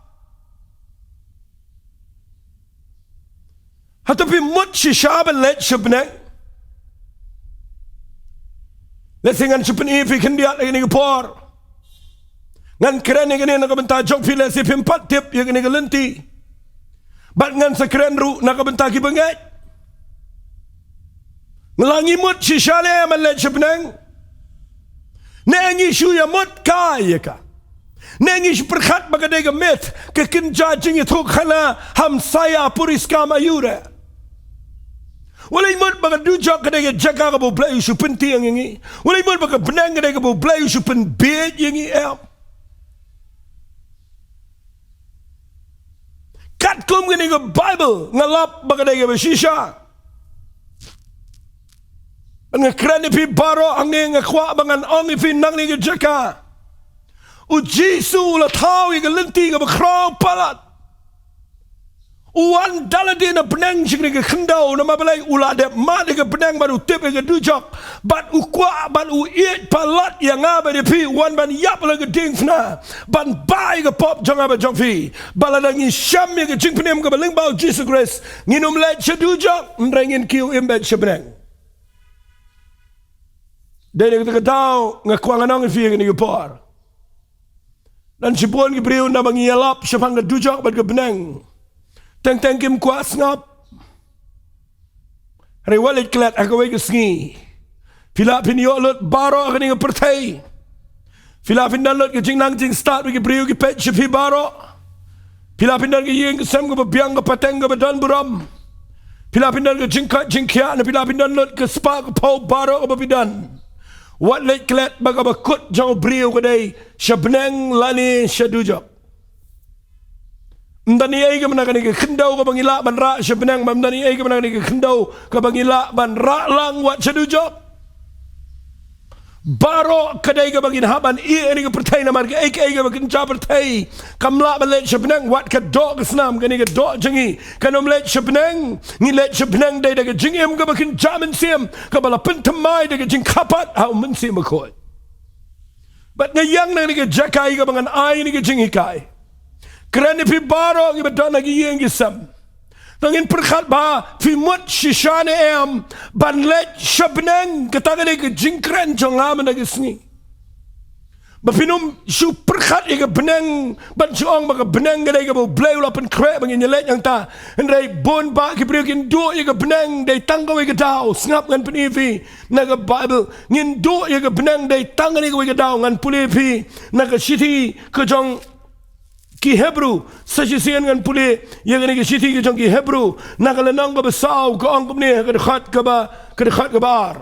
Hato phi mut shisha ban leit sha bneng? Lehse ngan shu pyni ïa phi khyndiat ha kane ka por. Ngan kren ïa kane na ka bynta jong phi, lehse phim pat tip ïa kane ka lynti. Bad ngan sa kren ruh na ka bynta kiba ngeit. Nga la, ngi mut shisha ne em ban leit sha bneng? Ne ngi shu ïa mut kai ïa ka? Ne ngi shu pyrkhat ba ka dei ka myth, ka kynja jingïathuhkhana, hamsaya puriskam ayure? Wat leit mut ba ka dujok ka dei ka jaka kaba U Blei u shu pyntieng ïa ngi? Wat leit mut ba ka bneng ka dei kaba U Blei u shu pynbieit ïa ngi em? Katkum kane ka Baibl nga lap ba ka dei kaba shisha. Nga kren ïa phi baroh hangne, nga kwah ba ngan ong ïa phi nangne ka jaka. U Jisu u la thaw ïa ka lynti kaba khraw palat. U wan da lade na bneng sha kane ka khyndew, namar balei? U la dep mad ïa ka bneng bad u tip ïa ka dujok. Bad u kwah, bad u ïeit palat ïa nga bad ïa phi, u wan ban ïap la ka diengphna, ban bah ïa ka pop jong nga bad jong phi. Ba lada ngi shem ïa ka jingpynim kaba lyngba u Jisu Khrist, ngin ym leit sha dujok, hynrei ngin kiew im beit sha bneng. Dei na kata ka daw nga kwah ngan ong ïa phi ha kane ka por. Don shibun ki briew, naba ngi ïalap shaphang ka dujok bad ka bneng, teng teng kim kwah sngap. Hynrei wat leit klet, ha kawei ka sngi phi lah phin ïoh lut baroh ha kane ka pyrthei. Phi la phin don lut ka jingnang jingstad ba ki briew ki peit sha phi baroh. Phi la phin don ka ïing ka sem kaba biang, ka pateng kaba don burom. Phi la phin don ka jingkoit jingkhiah, ne phi la phin don lut ka spah ka phew baroh kaba phi don. Wat leit klet ba kaba kut jong u briew ka dei sha bneng lane sha dujok. Ym don ei ei kaba na kane ka khyndew kaba ngi lah ban rah sha bneng, bad ym don ei ei kaba na kane ka khyndew kaba ngi lah ban rah lang wat sha dujok. Baroh ka dei kaba ngin hap ban ïeh ïa kane ka pyrthei, namar kaei kaei kaba kynja pyrthei kam lah ban leit sha bneng. Wat ka doh ka snam, kane ka doh jong ngi kan ym leit sha bneng. Ngi leit sha bneng dei da ka jingim kaba kynja mynsiem, kaba la pynthymmai da ka jingkyrpad ha U Mynsiem Bakhuid. Bad nga ïeng na kane ka jaka ïa kaba ngan ai ïa kane ka jinghikai. Kren ïa phi baroh ngi ba don ha ki ïing ki sem. Ngan pyrkhat ba phi mut shisha ne em ban leit sha bneng, kata ka dei ka jingkren jong nga mynta ka sngi. Ba phin ym shu pyrkhat ïa ka bneng, ban shu ong ba ka bneng ka dei kaba U Blei u la pynkhreh ba ngin ïa leit hangta. Hynrei bun bah ki briew kin duh ïa ka bneng dei tang kawei ka daw. Sngap, ngan pyni ïa phi na ka Baibl. Ngin duh ïa ka bneng dei tang kane kawei ka daw. Ngan pule ïa phi na ka shithi ka jong ki Hebru, sa shisien ngan pule ïa kane ka shithi ka jong ki Hebru, na ka lynnong kaba saw, ka ong kumne ha ka dkhot kaba, ka dkhot kaba ar.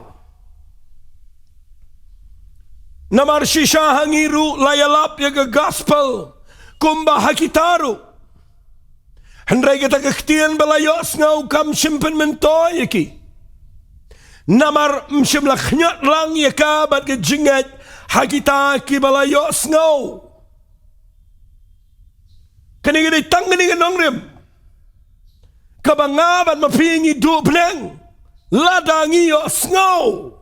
Namar shisha ha ngi ruh la ïalap ïa ka gospel kumba ha kita ruh. Hynrei kata ka ktien ba la ïohsngew kam shym pynmyntoi ïa ki. Namar ym shym la khñiot lang ïa ka bad ka jingngeit ha kita kiba la ïohsngew. Kane ka dei tang kane ka nongrim kaba nga bad ma phi ngi duh bneng lada ngi ïohsngew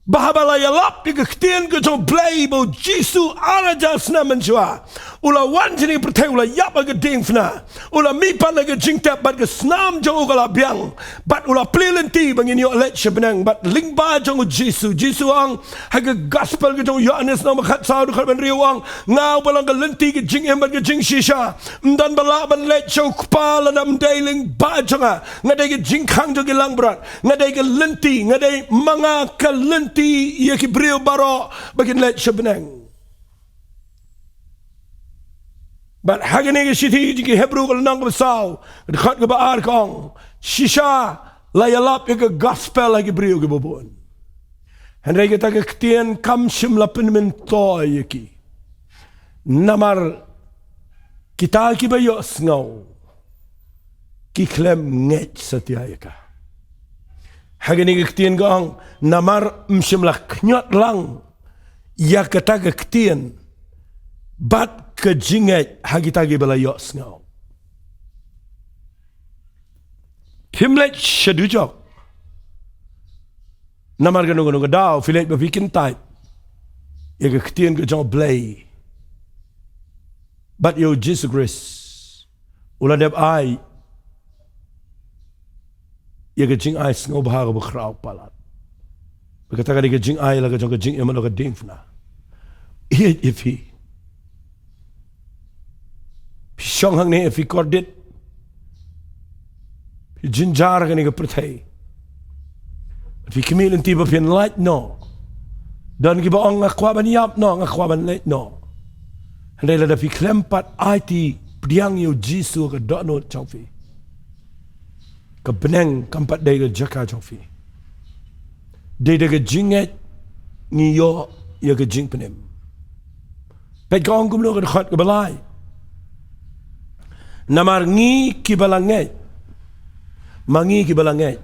ba haba la ïalap ïa ka ktien ka jong U Blei ba U Jisu ar hajar snem mynshuwa u la wan sha kane ka pyrthei, u la ïap ha ka diengphna, u la mihpat na ka jingtep, bad ka snam jong u ka la biang, bad u la plie lynti ba ngin ïoh leit sha bneng. Bad lyngba jong U Jisu, Jisu ong ha ka gospel ka jong u Ïohannes lynnong ba khatsaw, dkhot ba hynriew, u ong, nga uba long ka lynti, ka jingim bad ka jingshisha. Ym don ba lah ban leit sha U Kpa lada ym dei lyngba jong nga. Nga dei ka jingkhang jong ki langbrot. Nga dei ka lynti, nga dei ma nga ka lynti ïa ki briew baroh ba kin leit sha bneng. Bad ha kane ka shithi jong ki Hebru ka lynnong kaba saw, dkhot kaba ar ka ong, shisha la ïalap ïa ka gospel ha ki briew kiba bun. Hynrei kata ka ktien kam shym la pynmyntoi ïa ki. Namar kita kiba ïohsngew ki khlem ngeit satia ïa ka. Ha kane ka ktien ka ong, namar ym shym la khñiot lang ïa kata ka ktien bad ka jingngeit ha kita kiba la ïohsngew. Phim leit sha dujok. Namar kano kano ka daw phi leit ba phi kyntait ïa ka ktien ka jong U Blei bad ïa U Jisu Khrist, u la dep ai ïa ka jingai sngewbha kaba khraw palat. Ba kata ka dei ka jingai la ka jong ka jingim, la ka diengphna. Ïeit ïa phi. Phi shong hangne, phi kordit, phi jynjar ha kane ka pyrthei. Phi khmih lynti ba phin lait noh. Don kiba ong, nga kwah ban ïap noh, nga kwah ban leit noh. Hynrei lada phi khlem pat aiti pdiang ïa U Jisu ha ka dohnud jong phi, ka bneng kam pat dei ka jaka jong phi. Dei da ka jingngeit ngi ïoh ïa ka jingpynim. Peit ka ong kumno ka dkhot kaba lai. Namar ngi kiba la ngeit, ma ngi kiba la ngeit,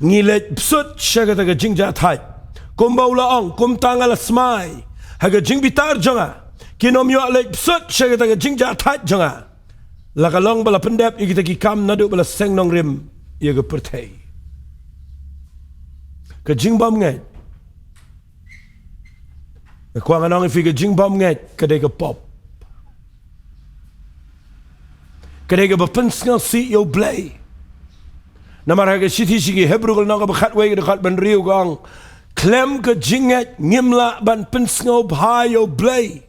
ngi leit bsut sha kata ka jingjahthait. Kumba u la ong, kumta nga la smai ha ka jingbitar jong nga, kin ym ïoh leit bsut sha kata ka jingjahthait jong nga. La ka long ba la pyndep ïa kita ki kam naduh ba la seng nongrim ïa ka pyrthei. Ka jingbymngeit. Nga kwah ngan ong ïa phi, ka jingbymngeit ka dei ka pop. Ka dei kaba pynsngewsih ïa U Blei. Namar ha ka shithi sha ki Hebru ka lynnong kaba khatwei ka dkhot ba hynriew ka ong, khlem ka jingngeit ngim lah ban pynsngewbha ïa U Blei.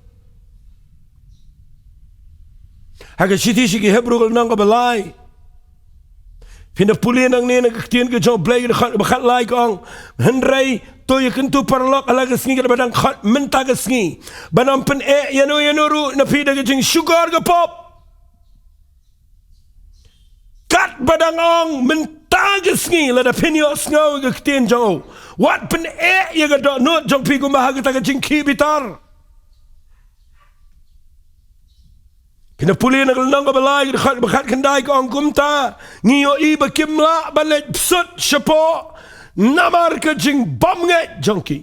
Ha ka shithi sha ki Hebru ka lynnong kaba lai, phin da pule nangne na ka ktien ka jong U Blei ka dkhot ba khatlai ka ong, hynrei To ïa kyntu paralok ha la ka sngi, katba dang khot mynta ka sngi, ban ym pyneh ïano ïano ruh na phi da ka jingshukor ka pop. Katba dang ong mynta ka sngi, lada phin ïohsngew ïa ka ktien jong u, wat pyneh ïa ka dohnud jong phi kumba ha kata ka jingkhih bitar. Phin da pule na ka lynnong kaba lai, ka dkhot ba khatkhyndai, ka ong kumta: Ngi ïohi ba kim lah ban leit bsut shapoh namar ka jingbymngeit jong ki.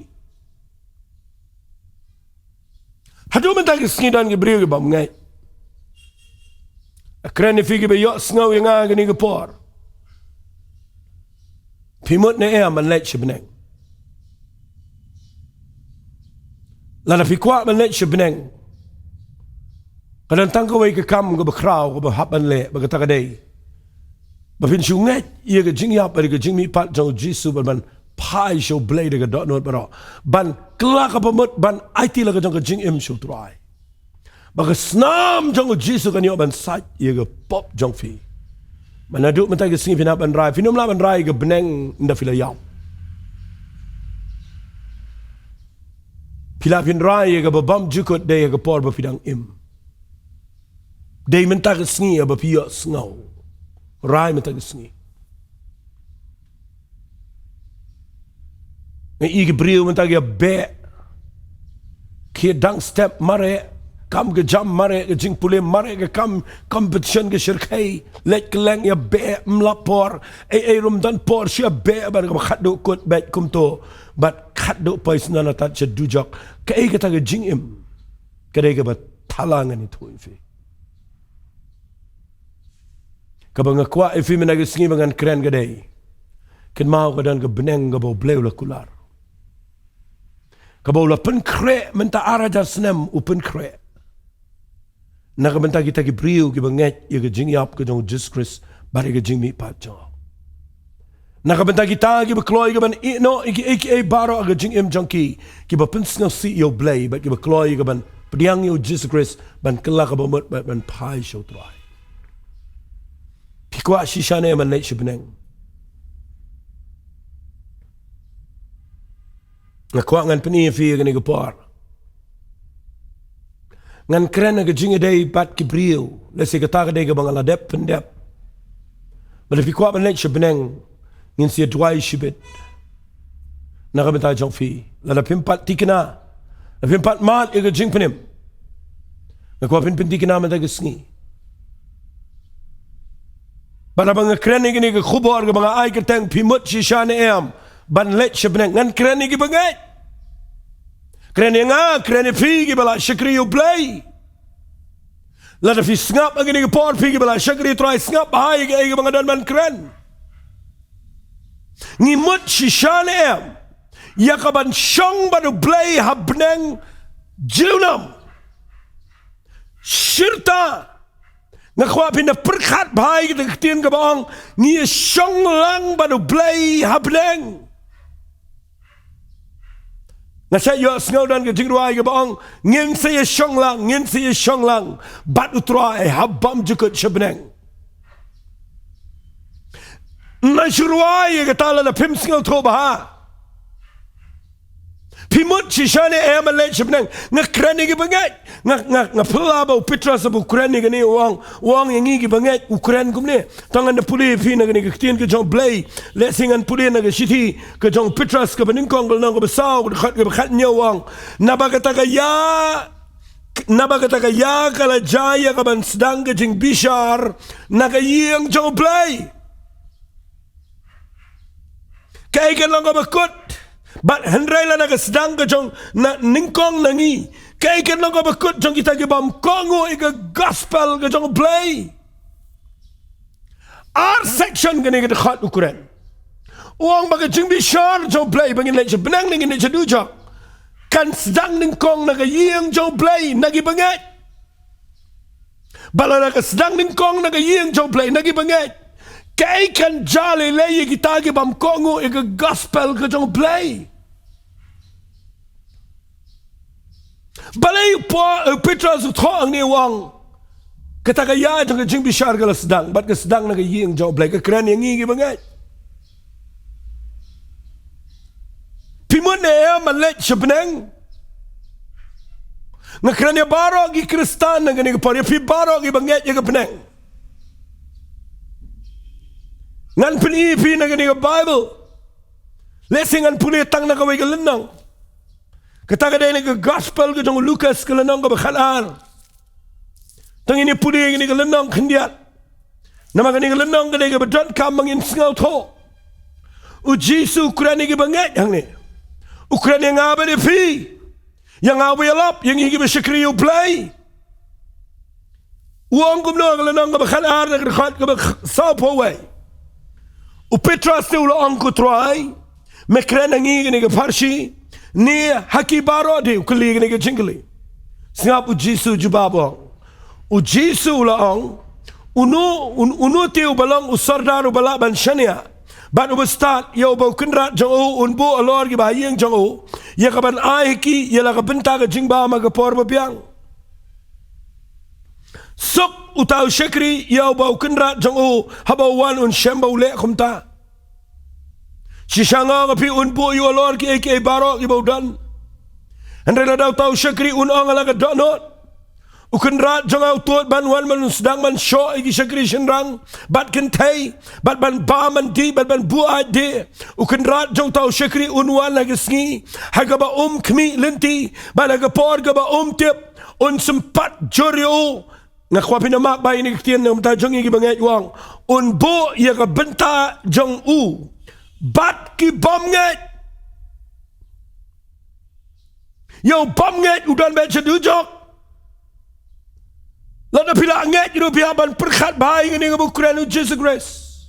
Haduh mynta ka sngi don ki briew ki bymngeit. Nga kren ïa phi kiba ïohsngew ïa nga kane ka por. Phi mut ne em ban leit sha bneng? Lada phi kwah ban leit sha bneng, ka don tang kawei ka kam kaba khraw kaba hap ban leh, bad kata ka dei ba phin shu ngeit ïa ka jingïap bad ka jingmihpat jong u Jisu, bad ban phai sha U Blei da ka dohnud baroh, ban kylla kaba mut, ban aiti la ka jong ka jingim sha U Trai. Ba ka snam jong u Jisu kan ïoh ban sait ïa ka pop jong phi. Mynta, haduh mynta ka sngi phin hap ban rai, phin ym lah ban rai ïa ka bneng ynda phi la ïap. Phi lah phin rai ïa kaba bymjukut, dei ha ka por ba phi dang im. Dei mynta ka sngi ïa ba phi ïohsngew. Rai mynta ka sngi. Nga i ki briew mynta ki ïa beh, ki ïa dang step mareh, kam ka jam mareh, ka jingpule mareh, ka kam competition, ka shyrkhei, leit kylleng, ïa beh, ym lap por, ei ei ruh ym don por, shu ïa beh, bad kaba khatduh kut beit kumto, bad khatduh poi sngewtynnad tad sha dujok. Kaei kata ka jingim? Ka dei kaba thala ngan ïathuh ïa phi. Kaba nga kwah ïa phi mynta ka sngi ba ngan kren ka dei, kynmaw ka don ka bneng kaba U Blei u la kular, kaba u la pynkhreh mynta ar hajar snem, u pynkhreh na ka bynta kita ki briew kiba ngeit ïa ka jingïap ka jong u Jisu Khrist bad ïa ka jingmihpat jong u. Na ka bynta kita kiba kloi ka ban ïehnoh ïa kiei kiei baroh ha ka jingim jong ki, kiba pynsngewsih ïa U Blei, bad kiba kloi ka ban pdiang ïa u Jisu Khrist, ban kylla kaba mut, bad ban phai sha U Trai. Phi kwah shisha ne em ban leit sha bneng? Nga kwah ngan pyni ïa phi ha kane ka por. Ngan kren ha ka jingïadei bad ki briew, lehse kata ka dei kaba nga la dep pyndep. Bad lada phi kwah ban leit sha bneng, ngin sa ïa duwai shibit na ka bynta jong phi. Lada phim pat thikna, lada phim pat mad ïa ka jingpynim, nga kwah phin pynthikna mynta ka sngi. Bad haba nga kren ïa kane ka khubor kaba nga ai kyrteng Phi Mut Shisha ne Em ban Leit Sha Bneng, ngan kren ïa kiba ngeit. Kren ïa nga, kren ïa phi kiba la shakri ïa U Blei. Lada phi sngap ha kane ka por, phi kiba la shakri ïa U Trai, sngap bha ïa kaei kaba nga don ban kren. Ngi mut shisha ne em ïa ka ban shong bad U Blei ha bneng junom? Shirta, nga kwah phin da pyrkhat bha ïa ka ktien kaba ong, ngi ïa shong lang bad U Blei ha bneng. Nga sa ïohsngew don ka jingrwai kaba ong, ngin sa ïa shong lang, ngin sa ïa shong lang bad U Trai ha bymjukut sha bneng. Nga shu rwai ïa kata, lada phim sngewthuh bha. Phi mut shisha ne em ban leit sha bneng? Nga kren ïa kiba ngeit. Nga, nga, nga phylla ba u Petros haba u kren ïa kane, u ong, u ong ïa ngi kiba ngeit, u kren kumne. To ngan da pule ïa phi na kane ka ktien ka jong U Blei. Lehse ngan pule na ka shithi ka jong u Petros kaba nyngkong, ka lynnong kaba saw, ka dkhot kaba khathynñiew, u ong: Naba kata ka ïa, naba kata ka ïa ka la jia ïa ka ban sdang ka jingbishar na ka ïing jong U Blei. Kaei kan long kaba kut? Bad hynrei lada ka sdang ka jong, na, nyngkong na ngi, kaei kan long kaba kut jong kita ki bym kohnguh ïa ka gospel ka jong U Blei? Ar section kane ka dkhot u kren. U ong ba ka jingbishar jong U Blei ba ngin leit sha bneng ne ngin leit sha dujok, kan sdang nyngkong na ka ïing jong U Blei, na kiba ngeit. Bad lada ka sdang nyngkong na ka ïing jong U Blei, na kiba ngeit, kaei kan jia lei lei ïa kita ki bym kohnguh ïa ka gospel ka jong U Blei? Balei u Paul, eh, Petros u thoh hangne, u ong, kata ka ïa jong ka jingbishar ka la sdang, bad ka sdang na ka ïing jong U Blei, ka kren ïa ngi kiba ngeit. Phi mut Em ma leit sha bneng. Nga kren ïa baroh ki Khristan na kane ka por, ïa phi baroh kiba ngeit ïa ka bneng. Ngan pyni ïa phi na kane ka Baibl. Lehse ngan pule tang na kawei ka lynnong. Kata ka dei na ka Gospel ka jong u Lukas ka lynnong kaba khatar. Tang ngin ïa pule ïa kane ka lynnong khyndiat. Namar kane ka lynnong ka dei kaba donkam ba ngin sngewthuh. U Jisu u kren ïa kiba ngeit hangne. U kren ïa nga bad ïa phi. Ïa nga uba ïalap, ïa ngi kiba shakri ïa U Blei. U ong kumno ha ka lynnong kaba khatar na ka dkhot kaba sawphew wei. U Petros te u la ong, Ko Trai, me kren ha ngi kane ka pharshi ne ha ki baroh de? U kylli kane ka jingkylli. Sngap, u Jisu u jubab, u ong, u Jisu u la ong, uno, un, uno te uba long u sordar uba lah ban shaniah bad uba stad ïa uba u kynrad jong u un buh halor kiba ha ïing jong u, ïa kaban ai ha ki ïa la ka bynta ka jingbam ha ka por ba biang. Suk uta u shakri ïa uba u kynrad jong u, haba u wan un shem ba u leh kumta. Shisha nga ong ïa phi, un buh ïa u halor kiei kiei baroh kiba u don. Hynrei lada uta u shakri un ong ha la ka dohnud, U kynrad jong nga u tuid ban wan ban sdang ban shoh ïa ki shakri shynrang bad kynthei, bad ban bam ban dih, bad ban buaid dih. U kynrad jong uta u shakri un wan ha ka sngi ha kaba um khmih lynti, bad ha ka por kaba um tip un sympat jur ïa u. Nga kwah phin ïa mak ba ïa kane ka ktien na ka bynta jong ngi kiba ngeit, u ong, un buh ïa ka bynta jong u bad ki bym ngeit. Ïa u bym ngeit u don beit sha dujok. Lada phi la ngeit ruh phi hap ban pyrkhat bha ïa kane kaba u kren u Jisu Khrist.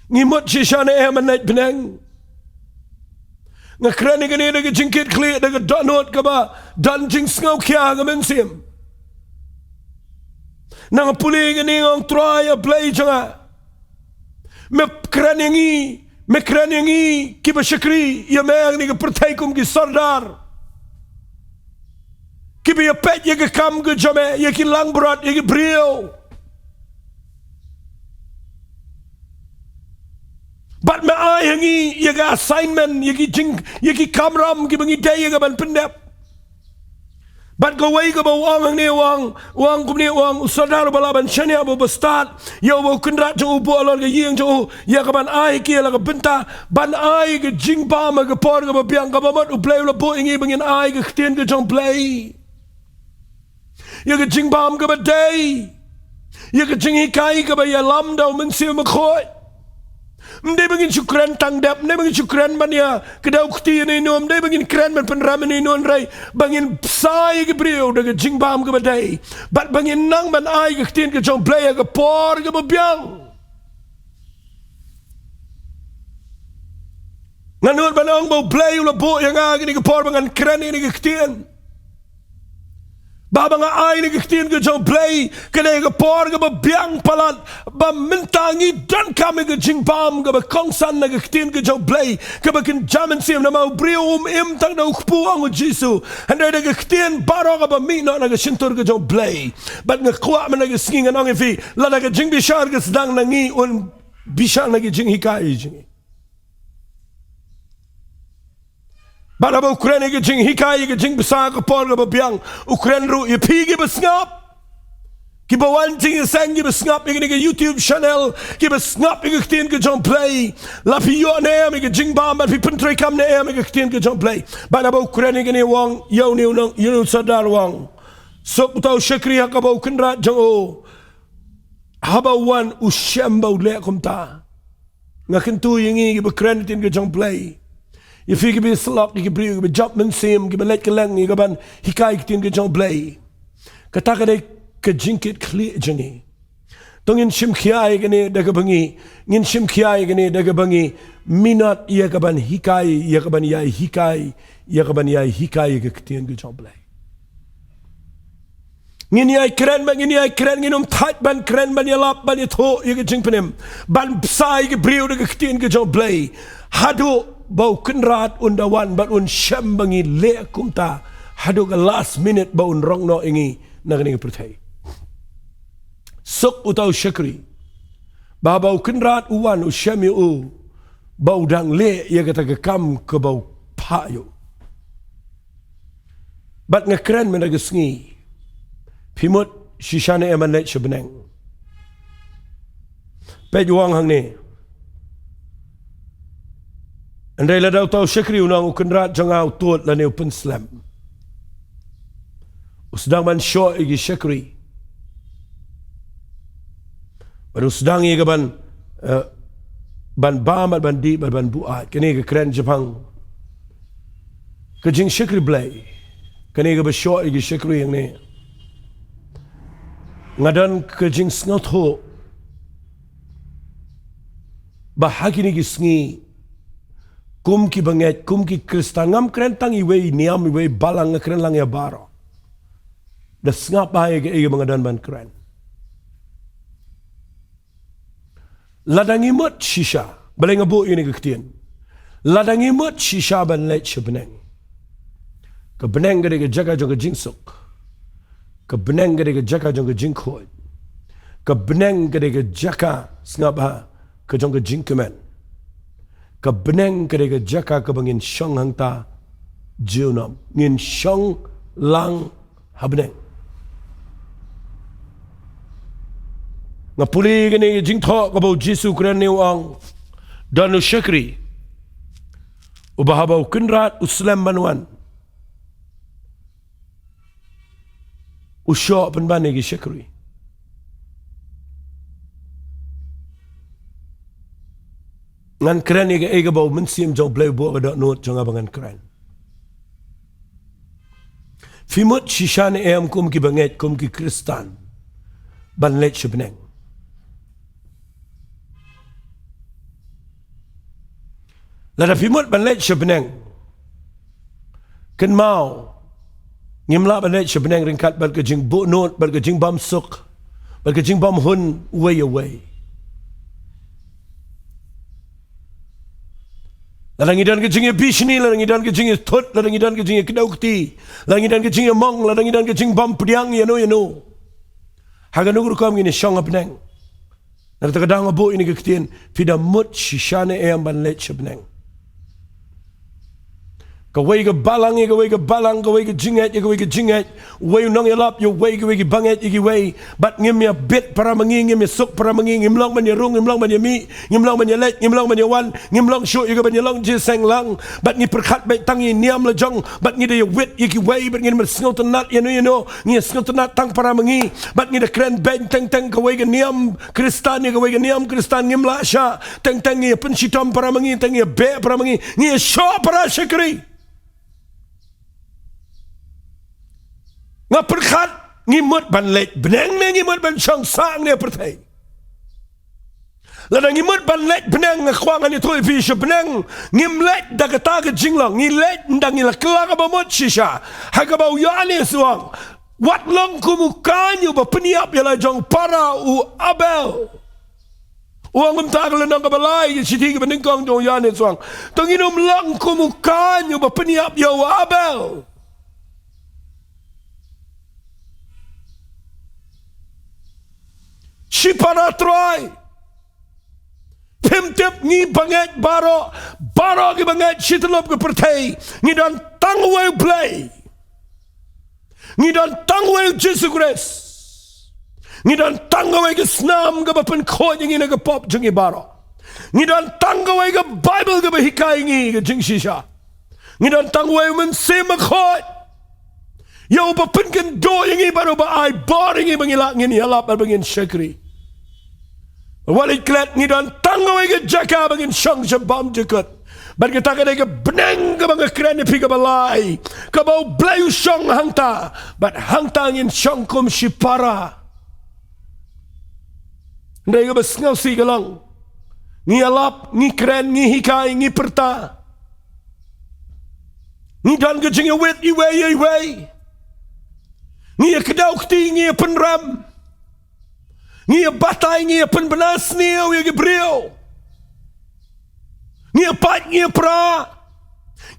Ngi mut shisha ne em ha leit bneng? Nga kren ïa kane da ka jingkitkhlieh, da ka dohnud kaba don jingsngewkhia ha ka mynsiem. Nang pule ïa kane, nga ong, Trai, A Blei jong nga, me kren ïa ngi, me kren ïa ngi kiba shakri ïa me ha kane ka pyrthei kum ki sordar kiba ïa peit ïa ka kam ka jong me, ïa ki langbrot, ïa ki briew. Bad me ai ha ngi ïa ka assignment, ïa ki jing, ïa ki kamram kiba ngi dei ïa ka ban pyndep. Bad kawei kaba u ong hangne, u ong, u ong kumne, u ong, u sordar uba lah ban shaniah bad uba stad ïa uba u kynrad jong u buh halor ka ïing jong u, ïa kaban ai ha ki ïa la ka bynta ban ai ka jingbam ha ka por kaba biang. Kaba mut U Blei u la buh ïa ngi ba ngin ai ka ktien ka jong U Blei, ïa ka jingbam kaba dei, ïa ka jinghikai kaba ïalam da U Mynsiem Bakhuid. Ym dei ba ngin shu kren tang dep, ym dei ba ngin shu kren ban ïa kdew kti ïa uno uno, ym dei ba ngin kren ban pynrem ïa uno uno, hynrei ba ngin bsa ïa ki briew da ka jingbam kaba dei, bad ba ngin nang ban ai ka ktien ka jong U Blei ha ka por kaba biang. Nga nud ban ong ba U Blei u la buh ïa nga ha kane ka por ba ngan kren ïa kane ka ktien, ba haba nga ai ïa ka ktien ka jong U Blei, ka dei ha ka por kaba biang palat, ba mynta ngi donkam ïa ka jingbam kaba kongsan na ka ktien ka jong U Blei, kaba kynja mynsiem. Namar u briew um im tang da u kpu, ong u Jisu, hynrei da ka ktien baroh kaba mih noh na ka shyntur ka jong U Blei. Bad nga kwah mynta ka sngi ngan ong ïa phi, lada ka jingbishar ka sdang na ngi, un bishar na ka jinghikai jong ngi. Bad haba u kren ïa ka jinghikai, ïa ka jingbsa ha ka por kaba biang, u kren ruh ïa phi kiba sngap, kiba wan jingïaseng, kiba sngap ïa kane ka YouTube channel, kiba sngap ïa ka ktien ka jong U Blei. La phi ïoh ne em ïa ka jingbam, bad phi pyntreikam ne em ïa ka ktien ka jong U Blei? Bad haba u kren ïa kane, u ong ïa une u nong, ïa une u sordar, u ong, suk uta u shakri ha kaba u kynrad jong u, haba u wan u shem ba u leh kumta. Nga kyntu ïa ngi kiba kren ktien ka jong U Blei, ïa phi kiba ïasyllok ïa ki briew, kiba jop mynsiem, kiba leit kylleng ïa kaban hikai ktien ka jong U Blei. Kata ka dei ka jingkitkhlieh jong ngi. To ngin shim khia ïa kane da kaba ngi, ngin shim khia ïa kane da kaba ngi minot ïa kaban hikai, ïa kaban ïai hikai, ïa kaban ïai hikai ïa ka ktien ka jong U Blei. Ngin ïai kren, ba ngin ïai kren, ngin ym thait ban kren, ban ïalap, ban ïathuh ïa ka jingpynim, ban bsa ïa ki briew da ka ktien ka jong U Blei, haduh ba u kynrad un da wan bad un shem ba ngi leh kumta, haduh ka last minute ba un rong noh ïa ngi na kane ka pyrthei. Suk uta u shakri ba haba u kynrad u wan u shem ïa u ba u dang leh ïa kata ka kam kaba u ah ïoh. Bad nga kren mynta ka sngi, phi mut shisha ne em ban leit sha bneng? Peit u ong hangne. Hynrei lada uta u shakri un ong, u kynrad jong nga u tud lane u pynslem, u sdang ban shoh ïa ki shakri. Bad u sdang ïa ka ban, eh, ban bam bad ban dih bad ban buaid. Kane ka kren shaphang ka jingshakri Blei. Kane kaba shoh ïa ki shakri hangne. Nga don ka jingsngewthuh ba ha kine ki sngi, kum ki bangeit, kum ki Khristan, ngam kren tang iwei i niam, iwei i balang, nga kren lang ïa baroh. Da sngap bha ïa kaei kaba nga don ban kren. Lada ngi mut shisha, balei nga buh ïa kane ka ktien? Lada ngi mut shisha ban leit sha bneng, ka bneng ka dei ka jaka jong ka jingsuk. Ka bneng ka dei ka jaka jong ka jingkhuid. Ka bneng ka dei ka jaka, sngap bha, ka jong ka jingkmen. Ka bneng ka dei ka jaka kaba ngin shong hangta junom. Ngin shong lang ha bneng. Nga pule kane ka jingthoh kaba u Jisu u kren ne u ong, don u shakri uba haba u kynrad u slem ban wan, u shoh pynban ïa ki shakri. Ngan kren ïa kaei kaba u Mynsiem jong u Blei u buh ha ka dohnud jong nga ba ngan kren. Phi mut shisha ne em kum ki bangeit, kum ki Khristan, ban leit sha bneng? Lada phi mut ban leit sha bneng, kynmaw, ngim lah ban leit sha bneng ryngkat bad ka jingbuhnud, bad ka jingbymsuk, bad ka jingbymhun uwei ïa uwei. Lada ngi don ka jingïabishni, lada ngi don ka jingïathut, lada ngi don ka jingïakdew kti, lada ngi don ka jingïamong, lada ngi don ka jingbymdiang ïano ïano, ha kano ka rukom ngin ïashong ha bneng? Na kata ka daw nga buh ïa kane ka ktien, phi da mut shisha ne em ban leit sha bneng? Kawei ka balang ïa kawei ka balang, kawei ka jingngeit ïa kawei ka jingngeit, uwei u nongïalap ïa uwei, kawei ki bangeit ïa kiwei. Bad ngim ïabit para ma ngi, ngim ïasuk para ma ngi, ngim long ban ïarung, ngim long ban ïamih, ngim long ban ïaleit, ngim long ban ïawan, ngim long shuh ïa ka ban ïalong jingïaseng lang. Bad ngi pyrkhat beit tang ïa i niam la jong, bad ngi da ïawit ïa kiwei, bad ngim da sngewtynnat ïano ïano, ngi sngewtynnat tang para ma ngi. Bad ngi da kren beiñ teng teng, kawei ka niam Khristan ïa kawei ka niam Khristan, ngim lah shah. Teng teng ngi pynshitom para ma ngi, teng ngi beh para ma ngi, ngi shoh para shakri. Nga pyrkhat, ngi mut ban leit bneng ne ngi mut ban shong sah ne pyrthei? Lada ngi mut ban leit bneng, nga kwah ngan ïathuh ïa phi, sha bneng ngim leit da kata ka jinglong, ngi leit ynda ngi la kylla kaba mut shisha. Ha kaba u Ïoannis u ong, wat long kum u Kain uba pynïap ïa la jong para u Abel. U ong kumta ha ka lynnong kaba lai, shithi kaba nyngkong jong u Ïoannis u ong, to ngin ym long kum u Kain uba pynïap ïa u Abel. Shipara Trai. Phim tip, ngi bangeit baroh, baroh ki bangeit shi tyllup ka pyrthei, ngi don tang uwei u Blei. Ngi don tang uwei u Jisu Khrist. Ngi don tang kawei ka snam kaba pynkhuid ïa ngi na ka pop jong ngi baroh. Ngi don tang kawei ka Baibl kaba hikai ïa ngi ka jingshisha. Ngi don tang uwei u Mynsiem Bakhuid, ïa uba pynkynduh ïa ngi bad uba ai bor ïa ngi ba ngi lah ngin ïalap bad ba ngin shakri. Wat leit klet, ngi don tang kawei ka jaka ba ngin shong sha bymjukut. Bad kata ka dei ka bneng kaba nga kren ïa phi kaba lai, kaba u Blei u shong hangta, bad hangta ngin shong kum shipara. Hynrei kaba sngewsih ka long, ngi ïalap, ngi kren, ngi hikai, ngi pyrta, ngi don ka jingïawit iwei ïa iwei, ngi ïakdew kti, ngi ïapynrem, ngi ïabatai, ngi ïapynbna sniew ïa ki briew, ngi ïapait, ngi ïapra,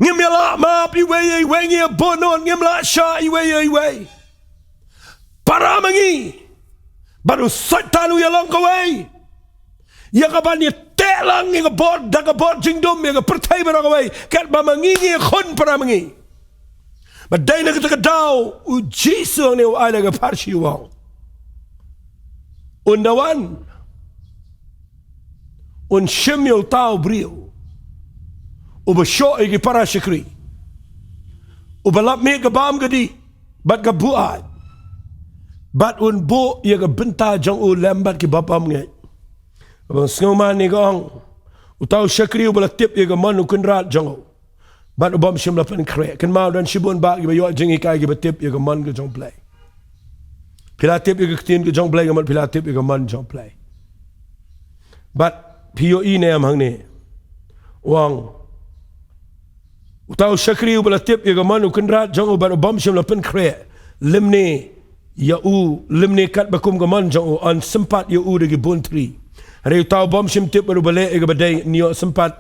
ngim ïalap map iwei ïa iwei, ngi ïabuhnud, ngim lah shah iwei ïa iwei. Para ma ngi, bad u Soitan u ïalong kawei ïa kaban ïateh Lang ïa ka bor, da ka bor jingdum ïa ka pyrthei baroh kawei, katba ma ngi ngi khun para ma ngi. Bad dei na kata ka daw u Jisu hangne u ai la ka pharshi u ong, un da wan, un shim ïa uta u briew uba shoh ïa ki para shakri, uba lap miet ka bam ka dih bad ka buaid, bad un buh ïa ka bynta jong u lem bad kiba bym ngeit. Kaba nga sngew man ïa ka ong, uta u shakri uba la tip ïa ka mon u kynrad jong u, bad u bym shym la pynkhreh. Kynmaw, don shibun bah kiba ïoh jinghikai kiba tip ïa ka mon ka jong U Blei. Phi la tip ïa ka ktien ka jong U Blei, ka mut phi la tip ïa ka mon jong U Blei. Bad phi ïohi ne em hangne, u ong, uta u shakri uba la tip ïa ka mon u kynrad jong u bad u bym shym la pynkhreh, lymne ïa u, lymne katba kum ka mon jong u, yn sympat ïa u da ki bun thri. Hynrei uta u bym shym tip bad uba leh ïa kaba dei, yn ïoh sympat,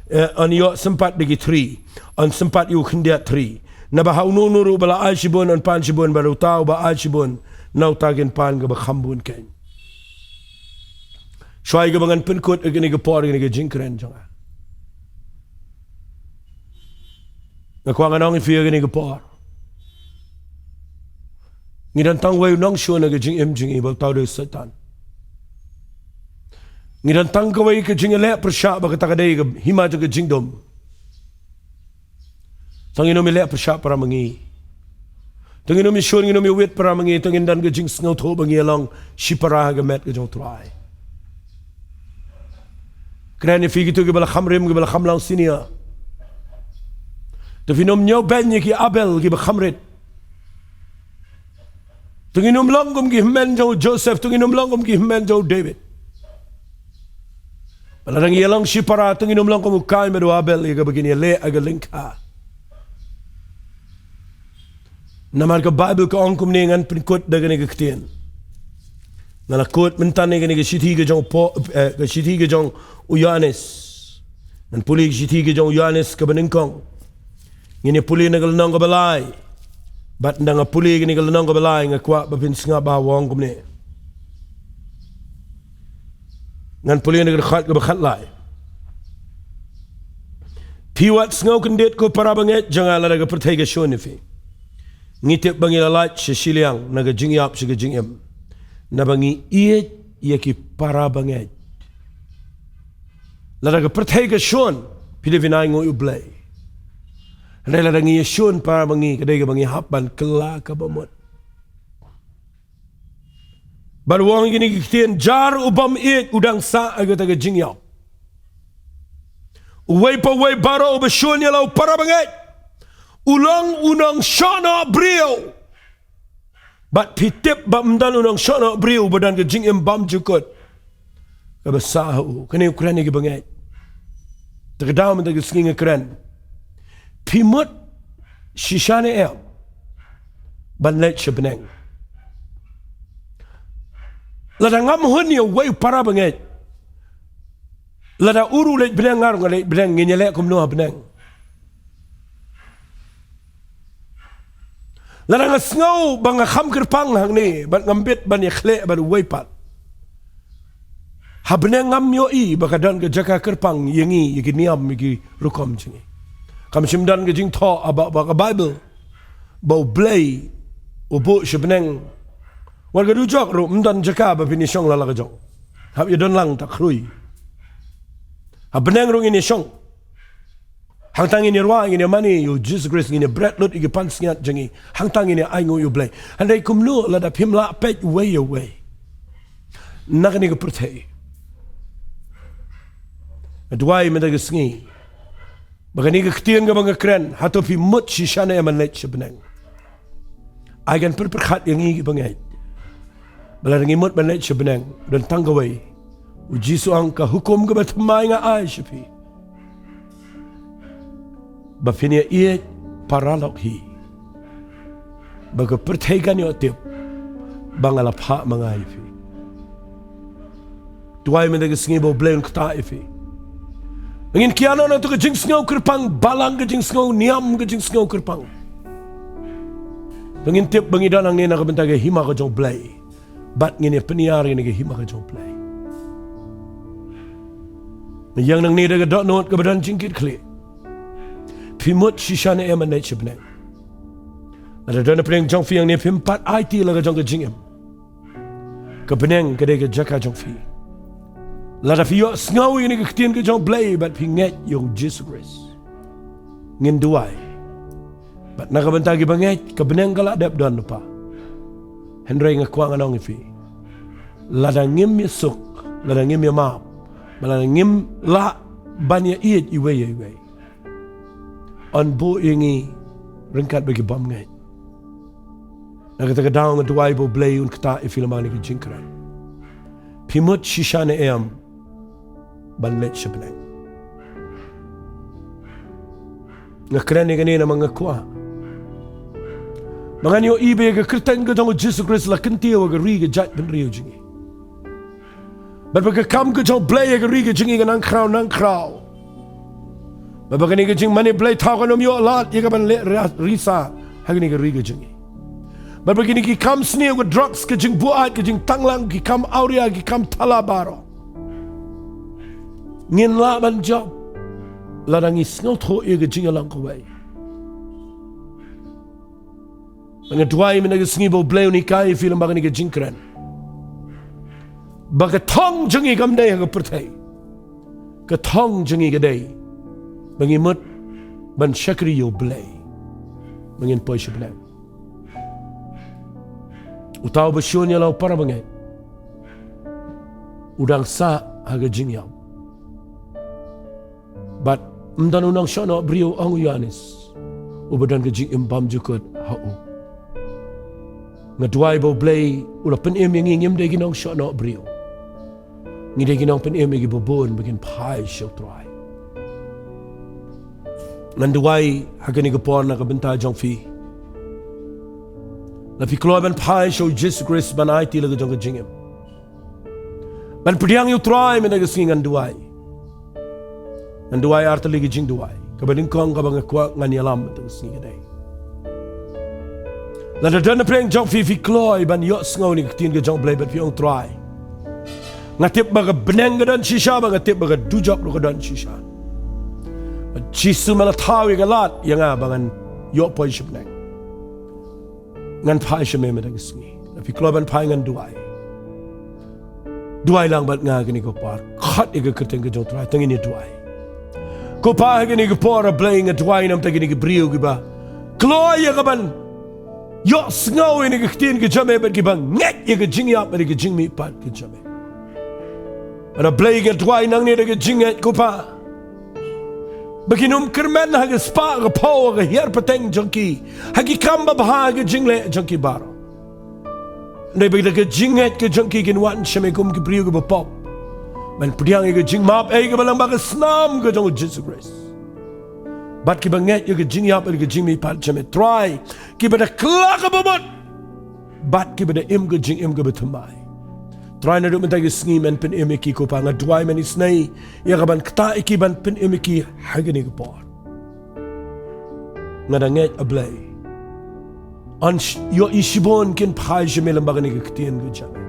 eh, yn ïoh sympat da ki thri, yn sympat ïa u khyndiat thri. Naba ha uno uno ruh uba la ai shibun yn pan shibun, bad uta uba ai shibun, na uta kin pan kaba kham bun keiñ. Shuwa ïa kaba ngan pynkut ïa kane ka por, ïa kane ka jingkren jong nga, nga kwah ngan ong ïa phi ïa kane ka por, ngi don tang wei u nongshun ha ka jingim jong ngi, bad uta u dei u Soitan. Ngi don tang kawei ka jingïaleh pyrshah, ba kata ka dei ka hima jong ka jingdum. To ngin ym ïaleh pyrshah para ma ngi. To ngin ym ïashun, ngin ym ïawit para ma ngi. To ngin don ka jingsngewthuh ba ngi long shipara ha ka met ka jong U Trai. Kren ïa phi kito kiba la kham rim, kiba la kham long senior. To phin ym ñiewbeiñ ïa ki Abel kiba kham rit. To ngin ym long kum ki hynmen jong u Joseph, to ngin ym long kum ki hynmen jong u David. Ba lada ngi ïa long shipara, to ngin ym long kum u Kain bad u Abel, ïa kaba kin ïaleh ha ka lyngkha. Namar ka Baibl ka ong kumne, ngan pynkut da kane ka ktien. Nga la kut mynta ne kane ka shithi ka jong u Pau-, eh, ka shithi ka jong u Ïoannis. Ngan pule ka shithi ka jong u Ïoannis kaba nyngkong. Ngin ïa pule na ka lynnong kaba lai. Bad ynda nga pule kane ka lynnong kaba lai, nga kwah ba phin sngap ba u ong kumne. Ngan pule na ka dkhot kaba khatlai. Phi wat sngew kyndit, ko para bangeit jong nga, lada ka pyrthei ka shun ïa phi. Ngi tip ba ngi la lait sha shiliang na ka jingïap sha ka jingim, naba ngi ïeit ïa ki para bangeit. Lada ka pyrthei ka shun, phi dei phin ainguh ïa U Blei. Hynrei lada ngi ïashun para ma ngi, ka dei kaba ngi hap ban kylla kaba mut. Bad u ong ïa kine ki ktien, jar u bym ïeit u dang sah ha kata ka jingïap. Uwei pa uwei baroh uba shun ïa la u para bangeit, u long u nongshohnoh briew. Bad phi tip ba ym don u nongshohnoh briew ba don ka jingim bymjukut kaba sah ha u. Kane u kren ïa ki bangeit. Te ka daw mynta ka sngi nga kren, phi mut shisha ne em ban leit sha bneng? Lada ngam hun ïa uwei u para bangeit, lada u ruh u leit bneng, nga ruh nga leit bneng, ngin ïaleh kumno ha bneng? Lada nga sngew ba nga kham kyrpang hangne bad ngam bit ban ïakhleh bad uwei pat, ha bneng ngam ïohi ba ka don ka jaka kyrpang ïa ngi, ïa ki niam, ïa ki rukom jong ngi. Kam shym don ka jingthoh ha ba, ba ka Baibl ba U Blei u buh sha bneng. Wat ka dujok ruh ym don jaka ba phin ïashong la la ka jong. Hap ïadon lang ta khrui. Ha bneng ruh ngin ïashong. Hangta ngin ïarwai, ngin ïamane ïa U Jisu Khrist, ngin ïabret lut ïa ki pansngiat jong ngi. Hangta ngin ïa ainguh ïa U Blei. Hynrei kumno lada phim lah peit uwei ïa uwei na kane ka pyrthei? Nga duwai mynta ka sngi ba kane ka ktien kaba nga kren, hato phi mut shisha ne em ban leit sha bneng? Ai kan pyrpyrkhat ïa ngi ki bangeit ba lada ngi mut ban leit sha bneng, don tang kawei. U Jisu ong, ka hukum kaba thymmai nga ai sha phi, ba phin ïa ïeit paralok hi, ba ka pyrthei kan ïoh tip ba nga la phah ma nga ïa phi. Duwai mynta ka sngi ba U Blei un ktah ïa phi. Ngin kian noh na tu ka jingsngew kyrpang, balang ka jingsngew, niam ka jingsngew kyrpang. Ngin tip ba ngi don hangne na ka bynta ka hima ka jong U Blei. Bad ngin ïa pynïar ïa ka hima ka jong U Blei. Ïa nangne da ka dohnud kaba don jingkitkhlieh. Phi mut shisha ne em ban leit sha bneng? Lada don napdeng jong phi hangne phim pat aiti la ka jong ka jingim, ka bneng ka dei ka jaka jong phi. Lada phi ïohsngew ïa kane ka ktien ka jong U Blei bad phi ngeit ïa U Jisu Khrist, ngin duwai. Bad na ka bynta kiba ngeit, ka bneng ka la dep don lypa. Hynrei nga kwah ngan ong ïa phi, lada ngim ïasuk, lada ngim ïamap, bad lada ngim lah ban ïaieit iwei ïa iwei, yn buh ïa ngi ryngkat bad ki bymngeit. Na kata ka daw nga duwai ba U Blei un ktah ïa phi lyngba kane ka jingkren. Phi mut shisha ne em ban leit sha bneng? Nga kren ïa kane namar nga kwah ba ngan ïohi ba ïa ka kyrteng ka jong U Jisu Khrist la kyntiew ïa ka ri ka jaitbynriew jong ngi. Bad ba ka kam ka jong U Blei ïa ka ri ka jong ngi ka nang khraw nang khraw. Bad ba kane ka jingmane Blei thaw kan ym ïoh lad ïa ka ban leh ra-, risa ha kane ka ri ka jong ngi. Bad ba kine ki kam sniew, ka drugs, ka jingbuaid, ka jingtanglang, ki kam awria, ki kam thala baroh, ngin lah ban jop lada ngi sngewthuh ïa ka jingïalang kawei. Nga duwai mynta ka sngi ba U Blei un hikai ïa phi lyngba kane ka jingkren, ba ka thong jong ngi kam dei ha ka pyrthei. Ka thong jong ngi ka dei ba ngi mut ban shakri ïa U Blei, ba ngin poi sha bneng. Uta uba shun ïa la u para bangeit u dang sah ha ka jingïap. Bad ym don u nongshonong briew, ong u Ïoannis, uba don ka jingim bymjukut ha u. Nga duwai ba U Blei u la pynim ïa ngi, ngim dei ki nongshonong briew. Ngi dei ki nongpynim ïa kiba bun ba kin phai sha U Trai. Ngan duwai ha kane ka por na ka bynta jong phi. La phi kloi ban phai sha U Jisu Khrist ban aiti la ka jong ka jingim, ban pdiang ïa U Trai mynta ka sngi, ngan duwai. Ngan duwai artylli ki jingduwai. Kaba nyngkong kaba nga kwah ngan ïalam mynta ka sngi ka dei, lada don napdeng jong phi phi kloi ban ïohsngew ïa ka ktien ka jong U Blei bad phi ong, Trai, nga tip ba ka bneng ka don shisha, bad nga tip ba ka dujok ruh ka don shisha. Bad Jisu, me la thaw ïa ka lad ïa nga ba ngan ïoh poi sha bneng. Ngan phai sha me mynta ka sngi. La phi kloi ban phai, ngan duwai. Duwai lang bad nga ha kane ka por. Khot ïa ka kyrteng ka jong U Trai, to ngin ïa duwai. Ko Pa, ha kane ka por, A Blei, nga duwai namar kine ki briew kiba kloi ïa ka ban ïohsngew ïa ka ktien ka jong me bad kiba ngeit ïa ka jingïap bad ïa ka jingmihpat ka jong me. Bad A Blei, nga duwai nangne da ka jingngeit, ko Pa, ba kin ym kyrmen ha ka spah ka phew, ha ka hiar pateng jong ki, ha ki kam babha, ha ka jingleh jong ki baroh. Hynrei ba da ka jingngeit ka jong ki kin wan sha me kum ki briew kiba pop, ban pdiang ïa ka jingmap ei kaba long ba ka snam ka jong U Jisu Khrist, bad kiba ngeit ïa ka jingïap bad ka jingmihpat jong me, Trai, kiba da kylla kaba mut bad kiba da im ka jingim kaba thymmai. Trai, naduh mynta ka sngi men pynim ïa ki, ko Pa, nga duwai men isynei ïa ka ban ktah ïa ki, ban pynim ïa ki ha kane ka por. Nga da ngeit, A Blei, yn sh-, ïohi shibun kin phai sha me lyngba kane ka ktien ka jong me,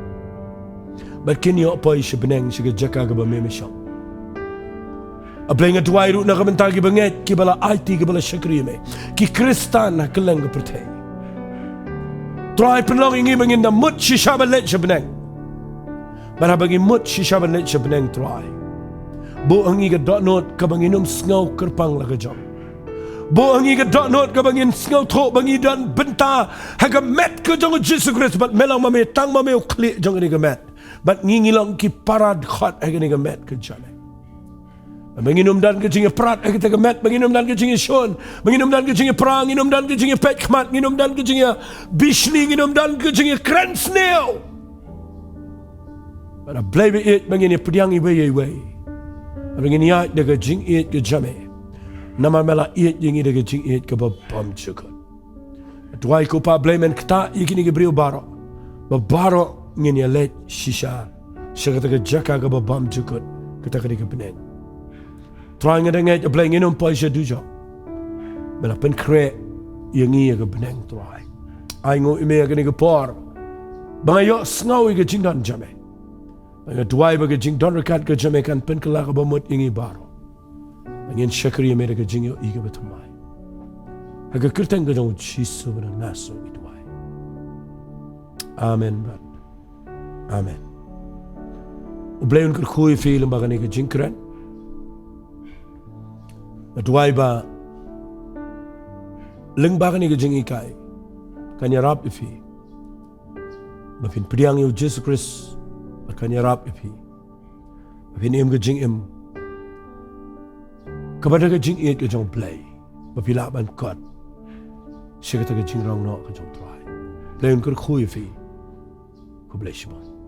bad kin ïoh poi sha bneng, sha ka jaka kaba me me shong. A Blei, nga duwai ruh na ka bynta kiba ngeit, kiba la aiti, kiba la shakri ïa me, ki Khristan ha kylleng ka pyrthei. Trai, pynlong ïa ngi ba ngin da mut shisha ban leit sha bneng. Bad haba ngi mut shisha ban leit sha bneng, Trai, buh ha ngi ka dohnud kaba ngin ym sngew kyrpang la ka jong. Buh ha ngi ka dohnud kaba ngin sngewthuh ba ngi don bynta ha ka met ka jong U Jisu Khrist, bad me long ma me, tang ma me u khlieh jong kane ka met. Bad ngi, ngi long ki para dkhot ha kane ka met ka jong me. Ba ngin ym don ka jingïaprat ha kata ka met, ba ngin ym don ka jingïashun, ba ngin ym don ka jingïapra, ngin ym don ka jingïapeit khmat, ngin ym don ka jingïabishni, ngin ym don ka jingïakren sniew. Bad A Blei ba ïeit, ba ngin ïapdiang iwei ïa iwei, ba ngin ïaid da ka jingïeit ka jong me, namar me la ïeit ïa ngi da ka jingïeit kaba bymjukut. Duwai, ko Pa Blei, men ktah ïa kine ki briew baroh, ba baroh ngin ïaleit shisha sha kata ka jaka kaba bymjukut, kata ka dei ka bneng. Trai, nga da ngeit, A Blei, ngin ym poi sha dujok. Me la pynkhreh ïa ngi ïa ka bneng, Trai. Ai nguh ïa me ïa kane ka por ba nga ïohsngew ïa ka jingdon jong me. Nga duwai ba ka jingdon ryngkat ka jong me kan pynkylla ka bamut ïa ngi baroh. Ngin shakri ïa me da ka jingïohi kaba thymmai. Ha ka kyrteng ka jong u Jisu ba don ha suk ngi duwai. Amen bad amen. U Blei un kyrkhu ïa phi lyngba kane ka jingkren. Nga duwai ba lyngba kane ka jinghikai kan ïarap ïa phi ba phin pdiang ïa u Jisu Khrist, ba kan ïarap ïa phi ba phin im ka jingim kaba da ka jingïeit ka jong u Blei, ba phi lah ban kot sha kata ka jingrong noh ka jong u Trai. Blei un kyrkhu ïa phi. Khublei shibun.